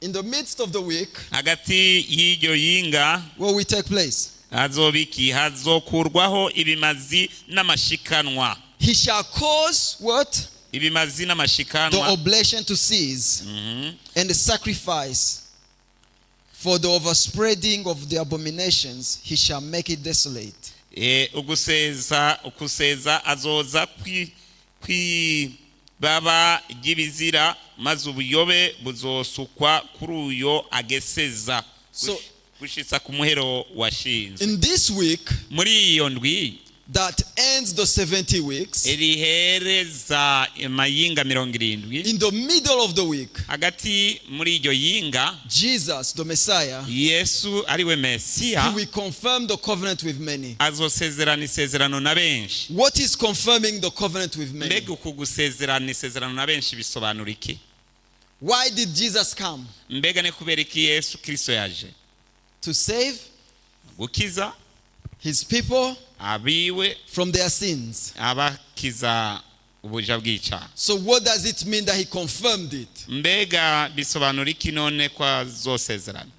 In the midst of the week, Hagati y'iryo yinga, what will take place? Hazoba iki? Hazokurwaho ibimazi n'amashikanwa. He shall cause what? Ibimazi The n'amashikanwa. Oblation to cease and the sacrifice for the overspreading of the abominations, he shall make it desolate. Uguseza azoza kwibaba ry'ibizira, maze ubuyobe buzosukwa kuri uyo ageseza gushitsa ku muhero washinzwe. In this week Muri iyo ndwi that ends the 70 weeks, rihereza amayinga 70, in the middle of the week, hagati muri iryo yinga, Jesus, the Messiah, Yesu ariwe Mesiya, he will confirm the covenant with many. azosezerana isezerano na benshi. What is confirming the covenant with many? Mbega uku gusezerana isezerano na benshi bisobanura iki? Why did Jesus come? Mbega ni kubera iki Yesu Kristo yaje? To save Gukiza his people abiwe from their sins. abakiza ubuja bw'icyaha. So, what does it mean that he confirmed it? Mbega bisobanura iki none ko azosezerana?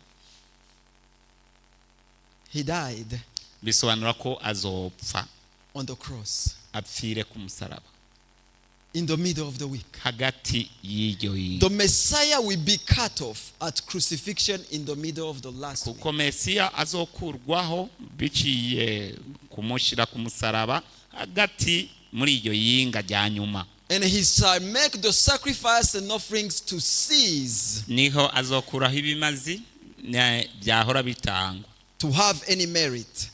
He died Bisobanura ko azopfa on the cross. apfire ku musaraba. In the middle of the week. Hagati y'iryo yinga. The Messiah will be cut off at crucifixion in the middle of the last week. Kuko Mesiya azokurwaho biciye kumushyira ku musaraba hagati muri iryo yinga rya nyuma. And he shall make the sacrifice and offerings to cease Niho azokuraho ibimazi byahora bitangwa to have any merit.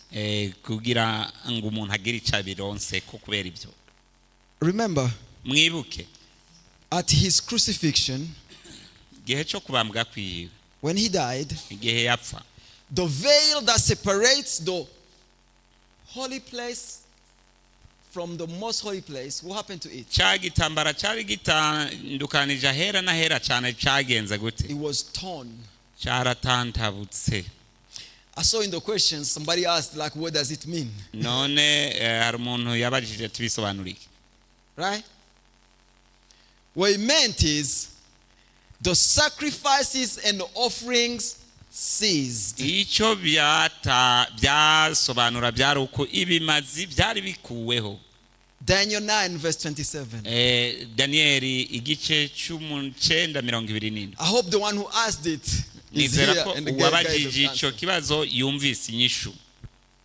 Kugira ngo umuntu agire icyo abironse ko kubera ibyo. Remember, Mwibuke, at his crucifixion, igihe cyo kubambwa kwiwe, when he died, igihe yapfa, the veil that separates the holy place from the most holy place, what happened to it? Cya gitambara cyari gitandukanije ahera n'ahera cyane cyagenze gute? It was torn. Cyaratantabutse. I saw in the questions somebody asked, like, what does it mean? None hari umuntu yabajije tubisobanura iki? Right? What it meant is the sacrifices and the offerings ceased. Icyo byata byasobanura byari uko ibimazi byari bikuweho. Daniel 9, verse 27. Daniyeli igice cy'umucenda 27. I hope the one who asked it is Nizera here ko and the guy uwabajije the icyo answer. Kibazo yumvise inyishu.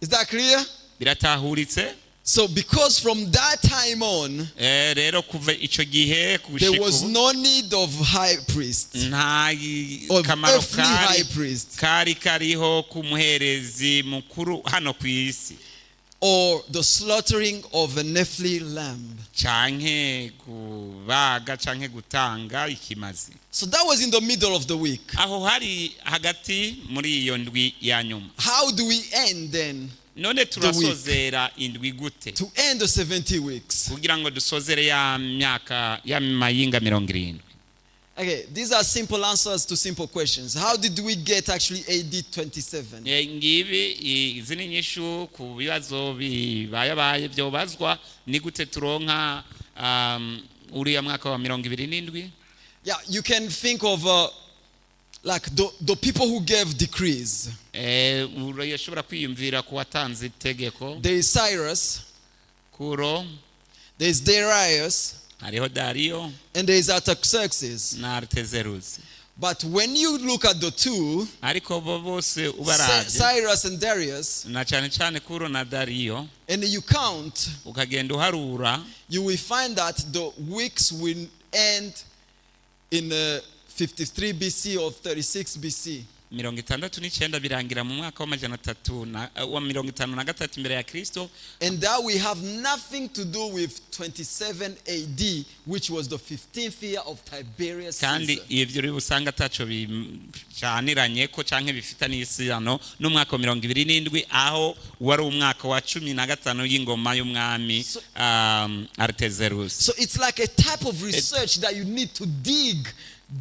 Is that clear? Biratahuritse? So, because from that time on, Rero kuva icyo gihe there gushika was ubu, no need of high priest, nta of kamaro earthly high kari priest, kari kariho k'umuherezi mukuru hano ku isi or the slaughtering of an earthly lamb. Canke kubaga canke gutanga ikimazi. So that was in the middle of the week. Aho hari hagati muri iyo ndwi ya nyuma. How do we end then? None turasozera indwi gute? To end the 70 weeks. Kugira ngo dusozere ya myaka ya mayinga 70. Okay, these are simple answers to simple questions. How did we get actually AD 27? Ngibi izi ni inyishu ku bibazo bibayabaye byobazwa ni gute turonka uriya mwaka wa 27. Yeah, you can think of like the people who gave decrees. Urashobora kwiyumvira ku watanze itegeko. There is Cyrus, Kuro, there is Darius, hariho Dariyo and there is Artaxerxes. Na Aritezeruzi. But when you look at the two, Ariko bo bose ubaravye, Cyrus and Darius, na cyane cyane Kuro na Dariyo, and you count, ukagenda uharura, you will find that the weeks will end in 53 BC or 36 BC. 69 birangira mu mwaka w'amajana atatu na wa 53 imbere ya Kristo. And that we have nothing to do with 27 AD, which was the 15th year of Tiberius Kandi Caesar. ivyo uri busanga ataco bicaniranye ko canke bifitaniye isano n'umwaka wa 27 aho wari umwaka wa 15 y'ingoma y'umwami Aritezerusi. So it's like a type of research that you need to dig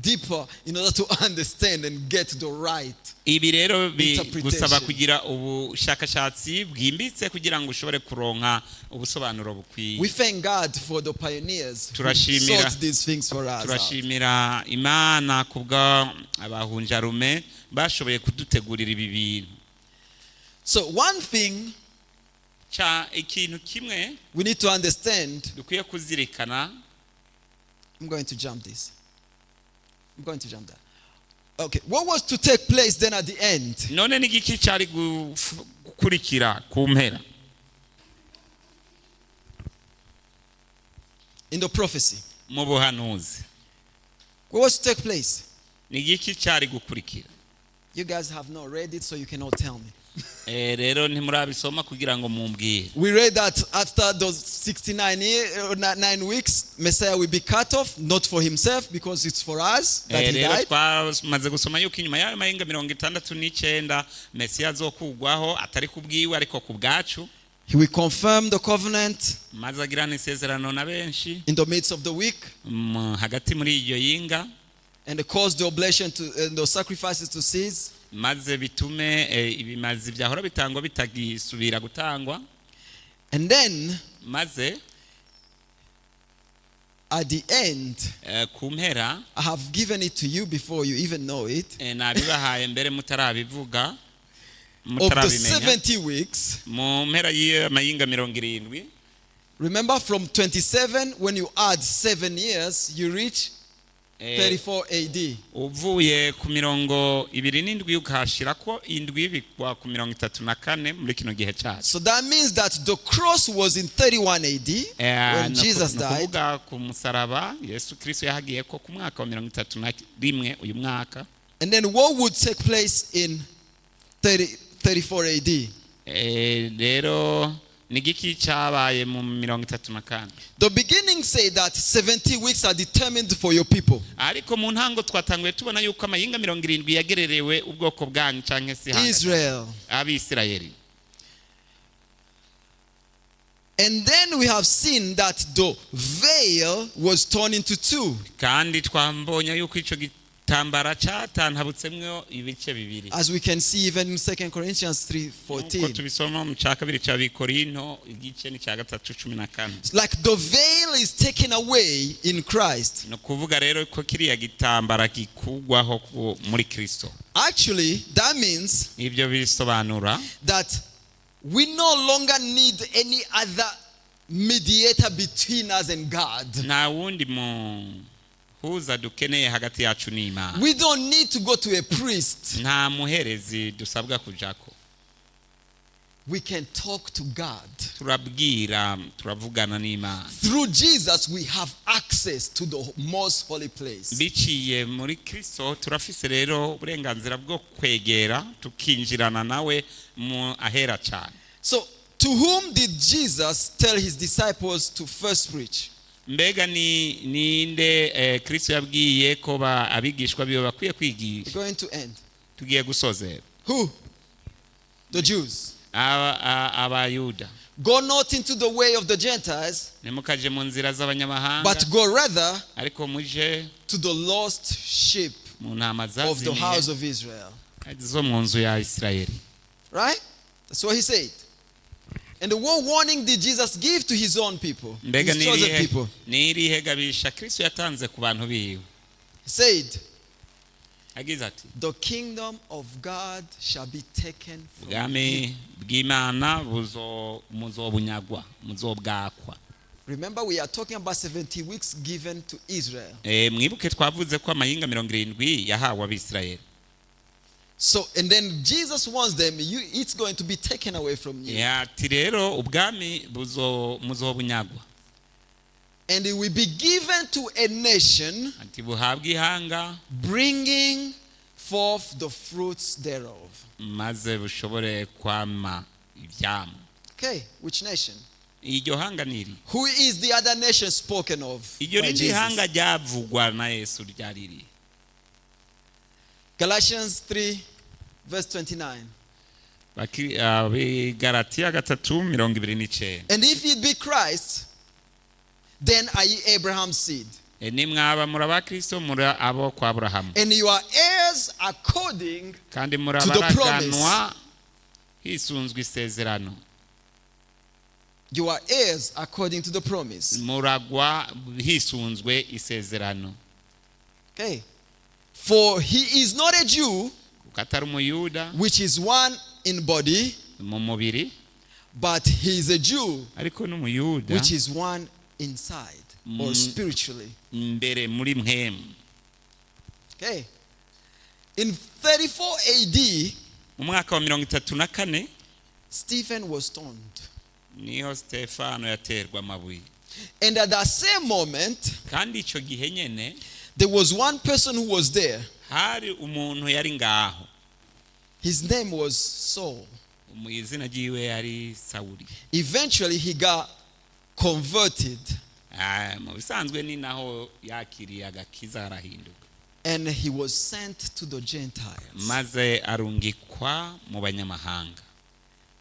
deeper in order to understand and get the right Ibi rero interpretation. bigusaba kugira ubushakashatsi bwimbitse kugira ngo ushobore kuronka ubusobanuro bukwiye. We thank God for the pioneers who Turashimira. sought these things for us out. Turashimira Imana kubwa abahunjarume bashoboye kudutegurira ibi bintu. So one thing Ca ikintu kimwe we need to understand. Dukwiye kuzirikana. I'm going to jump this. I'm going to jump that. Okay, what was to take place then at the end? None ni igiki cyari gukurikira ku mpera? In the prophecy. Mu buhanuzi. What was to take place? Ni igiki cyari gukurikira? You guys have not read it, so you cannot tell me. Rero ntimurabisoma kugira ngo mumbwire. We read that after those 69 9 weeks, Messiah will be cut off, not for himself, because it's for us that he Rero died. Twamaze gusoma yuko inyuma y'ayo mahinga 69 Mesiya azokugwaho atari ku bwiwe ariko ku bwacu. He will confirm the covenant Maze agirana isezerano na benshi in the midst of the week hagati muri iryo yinga and cause the oblation to, and the sacrifices to cease. Maze bitume ibimazi byahora bitangwa bitagisubira gutangwa. And then Maze at the end, ku mpera, I have given it to you before you even know it. Nabibahaye mbere mutarabivuga, Of the mutarabimenya. 70 weeks, Mu mpera y'amayinga 70, Remember, from 27, when you add 7 years, you reach 34 AD. Uvuye ku 27 ukahashira ko indwi bigwa ku 34 muri kino gihe cyacu. So that means that the cross was in 31 AD when Jesus Ni died. ukuvuga ku musaraba Yesu Kristo yahagiye ko ku mwaka wa 31 uyu mwaka. And then what would take place in 30, 34 AD? Rero ni igiki cyabaye mu 34? The beginning say that 70 weeks are determined for your people, Ariko mu ntango twatanguye tubona yuko amayinga 70 yagererewe ubwoko bwanyu canke se ihanga, Israel. Abisirayeli. And then we have seen that the veil was torn into two, Kandi twambonye yuko ico gitambara cyatantabutsemwo ibice bibiri, as we can see even in 2 Corinthians nkuko 3:14. tubisoma mu cya kabiri cya Bikorinto igice ni cya gatatu 14. It's like the veil is taken away in Christ. Ni ukuvuga rero ko kiriya gitambara gikugwaho muri Kristo. Actually, that means Ibyo bisobanura that we no longer need any other mediator between us and God. Nta wundi muhuza dukeneye hagati yacu n'Imana. We don't need to go to a priest. Nta muherezi dusabwa kujako. We can talk to God. Turabwira, turavugana n'Imana. Through Jesus, we have access to the most holy place. Biciye muri Kristo turafise rero uburenganzira bwo kwegera tukinjirana nawe mu ahera cyane. So, to whom did Jesus tell his disciples to first preach? Mbega ni ninde Kristo yabwiye ko abigishwa biwe bakwiye kwigisha? We're going to end. Tugiye gusozera. Who? The Jews. Abayuda. Go not into the way of the Gentiles, Ntimukaje mu nzira z'abanyamahanga, but go rather ariko muje to the lost sheep mu ntama of the zazimiye house of Israel. Zo mu nzu ya Isirayeli. Right? That's what he said. And what warning did Jesus give to his own people? Mbega His chosen people. ni irihe gabisha Kristo yatanze ku bantu biwe? He said, Agize ati: "The kingdom of God shall be taken from you." Ubwami bw'Imana muzobunyagwa, muzobwakwa. Remember, we are talking about 70 weeks given to Israel. Mwibuke twavuze ko amayinga 70 yahawe Abisirayeli. So, and then Jesus warns them, it's going to be taken away from you. Ati rero ubwami muzobunyagwa. And it will be given to a nation Ati buhabwe ihanga bringing forth the fruits thereof. Maze bushobore kwama ivyamwa. Okay, which nation? Iryo hanga ni iri? Who is the other nation spoken of Iryo by rindi Jesus? hanga ryavugwa na Yesu ryari riri? Galatians 3, verse 29. Abigalatiya 3:29. And if it be Christ, then are ye Abraham's seed. Nimwaba muri abakristo muri abo kwa Aburahamu. And you are heirs according Kandi muri to the abaraganwa hisunzwe isezerano. You are heirs according to the promise. Muragwa hisunzwe isezerano. Okay. For he is not a Jew, Kuko atari umuyuda which is one in body, mu mubiri, but he is a Jew, ariko n'umuyuda which is one inside or spiritually. Mbere muri mpwemu. Okay. In 34 AD, Mu mwaka wa 34, Stephen was stoned. Niho Stefano yaterwa amabuye. And at that same moment, Kandi icyo gihe nyene, there was one person who was there. Hari umuntu yari ngaho. His name was Saul. Mu izina ryiwe yari Sawuli. Eventually, he got converted Ah, mu bisanzwe ni naho yakiriye agakiza arahinduka, and he was sent to the Gentiles. Maze arungikwa mu banyamahanga.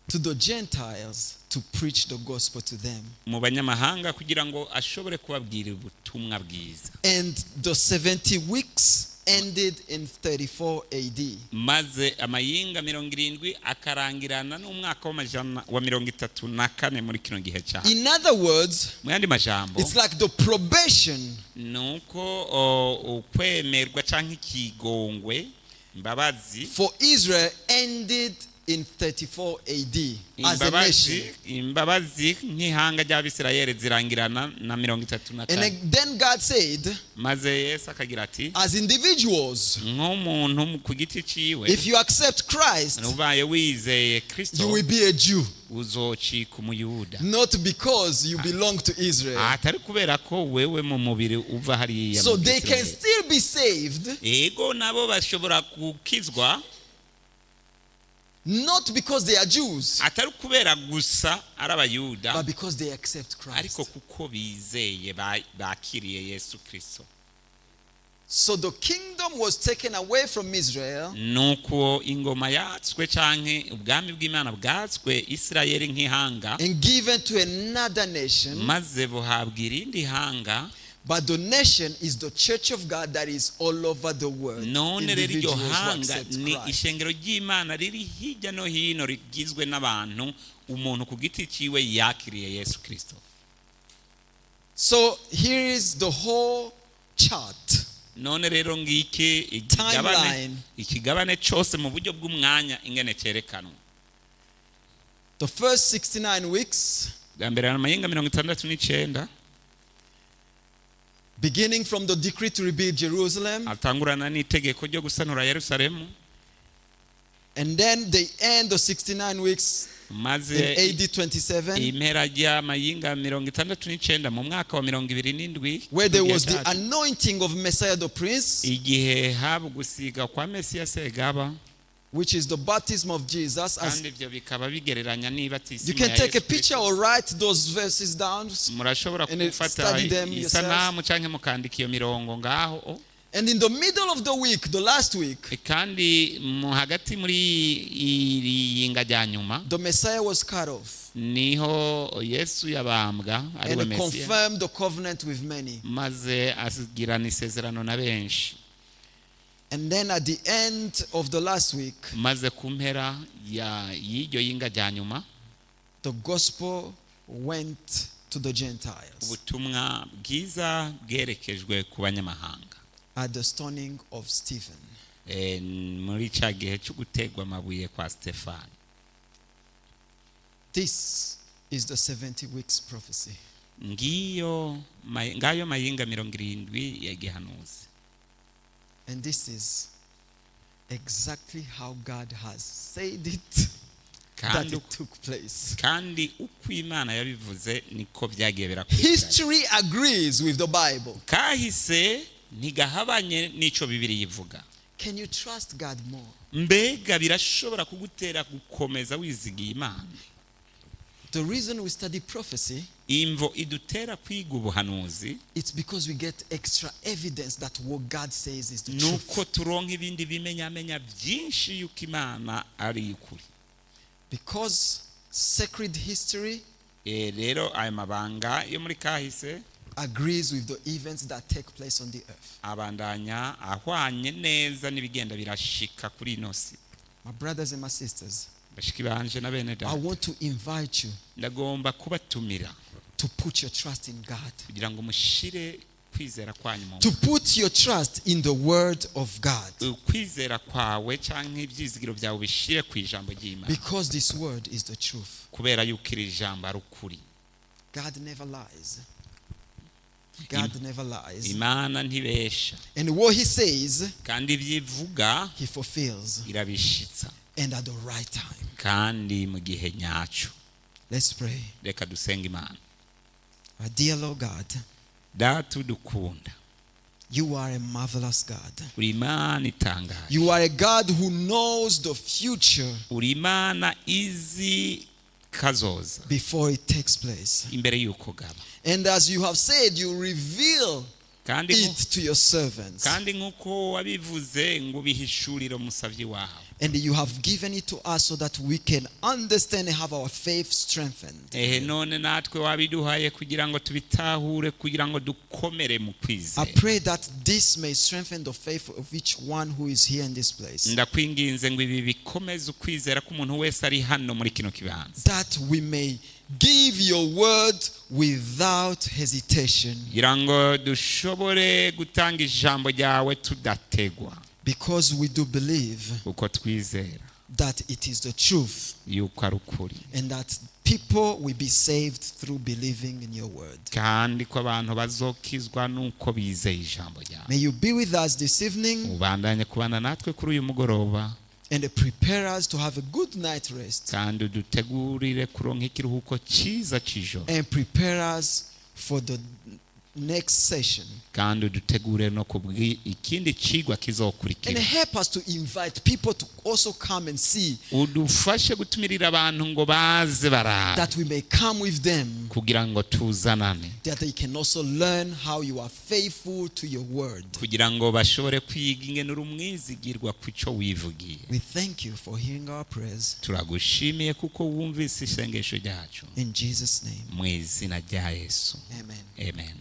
To the Gentiles to preach the gospel to them. Mu banyamahanga kugira ngo ashobore kubabwira ubutumwa bwiza. And the 70 weeks ended in 34 AD. Maze amayinga 70 akarangirana n'umwaka w'amajana wa 34 muri kino gihe cyane. In other words, Mu yandi majambo, it's like the probation ni uko ukwemerwa cyangwa ikigongwe imbabazi for Israel ended in 34 AD as a Imbabazi nation. Imbabazi nk'ihanga ry'Abisirayeli zirangirana na mirongo itatu na And kane. then God said, Maze Yesu akagira ati, as individuals, nk'umuntu ku giti ciwe, if you accept Christ, ubaye wizeye you Kristo, will be a Jew. uzocika Umuyuda. Not because you belong to Israel. Atari kubera ko wewe mu mubiri uva hariya So mu they can Bisirayeli. still be saved, Ego, nabo bashobora gukizwa, not because they are Jews, atari kubera gusa ari Abayuda, but because they accept Christ. ariko kuko bizeye, bakiriye Yesu Kristo. So the kingdom was taken away from Israel Nuko ingoma yatswe canke ubwami bw'Imana bwatswe Isirayeli nk'ihanga, and given to another nation. maze buhabwa irindi hanga. But the nation is the church of God that is all over the world. None rero iryo Individuals who hanga accept ni Christ. ishengero ry'Imana riri hirya no hino, rigizwe n'abantu, umuntu ku giti ciwe yakiriye Yesu Kristo. So here is the whole chart. None rero ngiki ikigabane, Timeline. ikigabane cose mu buryo bw'umwanya ingene cerekanwa. The first 69 weeks, Bwa mbere amayenga 69, beginning from the decree to rebuild Jerusalem, atangurana n'itegeko ryo gusanura Yerusalemu, and then the end of 69 weeks maze in AD 27, impera ry'amayinga 69 mu mwaka wa 27, where there was the cyacu, anointing of Messiah the Prince, igihe haba ugusiga kwa Mesiya Segaba, which is the baptism of Jesus. As kandi ibyo bikaba bigereranya niba you can take a picture or write those verses down. Murashobora and gufata study them yourselves. isanamu cyangwa mukandika iyo mirongo ngaho. And in the middle of the week, the last week, Kandi mu hagati muri iri yinga rya nyuma, the Messiah was cut off niho Yesu yabambwa, ariwe and Mesiya, confirmed the covenant with many. Maze agirana isezerano na benshi. And then at the end of the last week, Maze ku mpera ya y'iryo yinga rya nyuma, the gospel went to the Gentiles ubutumwa bwiza bwerekejwe ku banyamahanga at the stoning of Stephen. Muri cya gihe cyo gutegwa amabuye kwa Stefani. This is the 70 weeks prophecy. Ngiyo ngayo mayinga 70 ya gihanuzi. And this is exactly how God has said it that Kandi it took place. Kandi uko Imana yabivuze niko byagiye birakurikirana. History agrees with the Bible. Kahise ntigahabanye n'ico Bibiri yivuga. Can you trust God more? Mbega birashobora kugutera gukomeza wizigiye Imana? The reason we study prophecy, Imvo idutera kwiga ubuhanuzi, it's because we get extra evidence that what God says is the truth. Nuko turonka ibindi bimenyamenya byinshi yuko Imana ari ukuri. Because sacred history Rero ayo mabanga yo muri kahise agrees with the events that take place on the earth. Abandanya ahwanye neza n'ibigenda birashika kuri ino si. My brothers and my sisters, Bashiki banje na bene I data, want to invite you ndagomba kubatumira to put your trust in God, kugira ngo mushire kwizera kwanyu mu to put your trust in the Word of God. Ukwizera kwawe cyangwa ibyizigiro byawe ubishire ku ijambo ry'Imana. Because this word is the truth. Kubera yuko iri jambo ari ukuri. God never lies. God never lies. Imana ntibesha. And what He says, Kandi ibyo ivuga, He fulfills. irabishitsa. And at the right time. Kandi mu gihe nyacyo. Let's pray. Reka dusenga Imana. Our dear Lord God, Data udukunda, you are a marvelous God. Uri Imana itangaje. You are a God who knows the future Uri Imana izi kazoza before it takes place. imbere y'uko gaba. And as you have said, you reveal Kandi it to your servants. Kandi nk'uko wabivuze ngo ubihishurire umusavyi wawe. And you have given it to us so that we can understand and have our faith strengthened. Ehe, none natwe wabiduhaye kugira ngo tubitahure, kugira ngo dukomere mu I kwizera. pray that this may strengthen the faith of each one who is here in this place. Ndakwinginze ngo ibi bikomeze ukwizera k'umuntu wese ari hano muri kino kibanza, That we may give your word without hesitation. Kugira ngo dushobore gutanga ijambo ryawe tudategwa. Because we do believe Kuko twizera That it is the truth yuko ari ukuri and that people will be saved through believing in your word. Kandi ko abantu bazokizwa nuko bizeye ijambo ryawe. May you be with us this evening Ubandanye kubana natwe kuri uyu mugoroba and prepare us to have a good night rest kandi udutegurire kuronka ikiruhuko cyiza cy'ijoro and prepare us for the next session. Kandi udutegure no kubwi ikindi cigwa And kizokurikira. Help us to invite people to also come and see Udufashe gutumirira abantu ngo baze barabe that we may come with them, kugira ngo tuzanane that they can also learn how you are faithful to your word. Kugira ngo bashobore kwiga ingene uri umwizigirwa ku cyo wivugiye. We thank you for hearing our prayers. Turagushimiye kuko wumvise isengesho ryacu. In Jesus' name, Mu izina rya Yesu. Amen. Amen.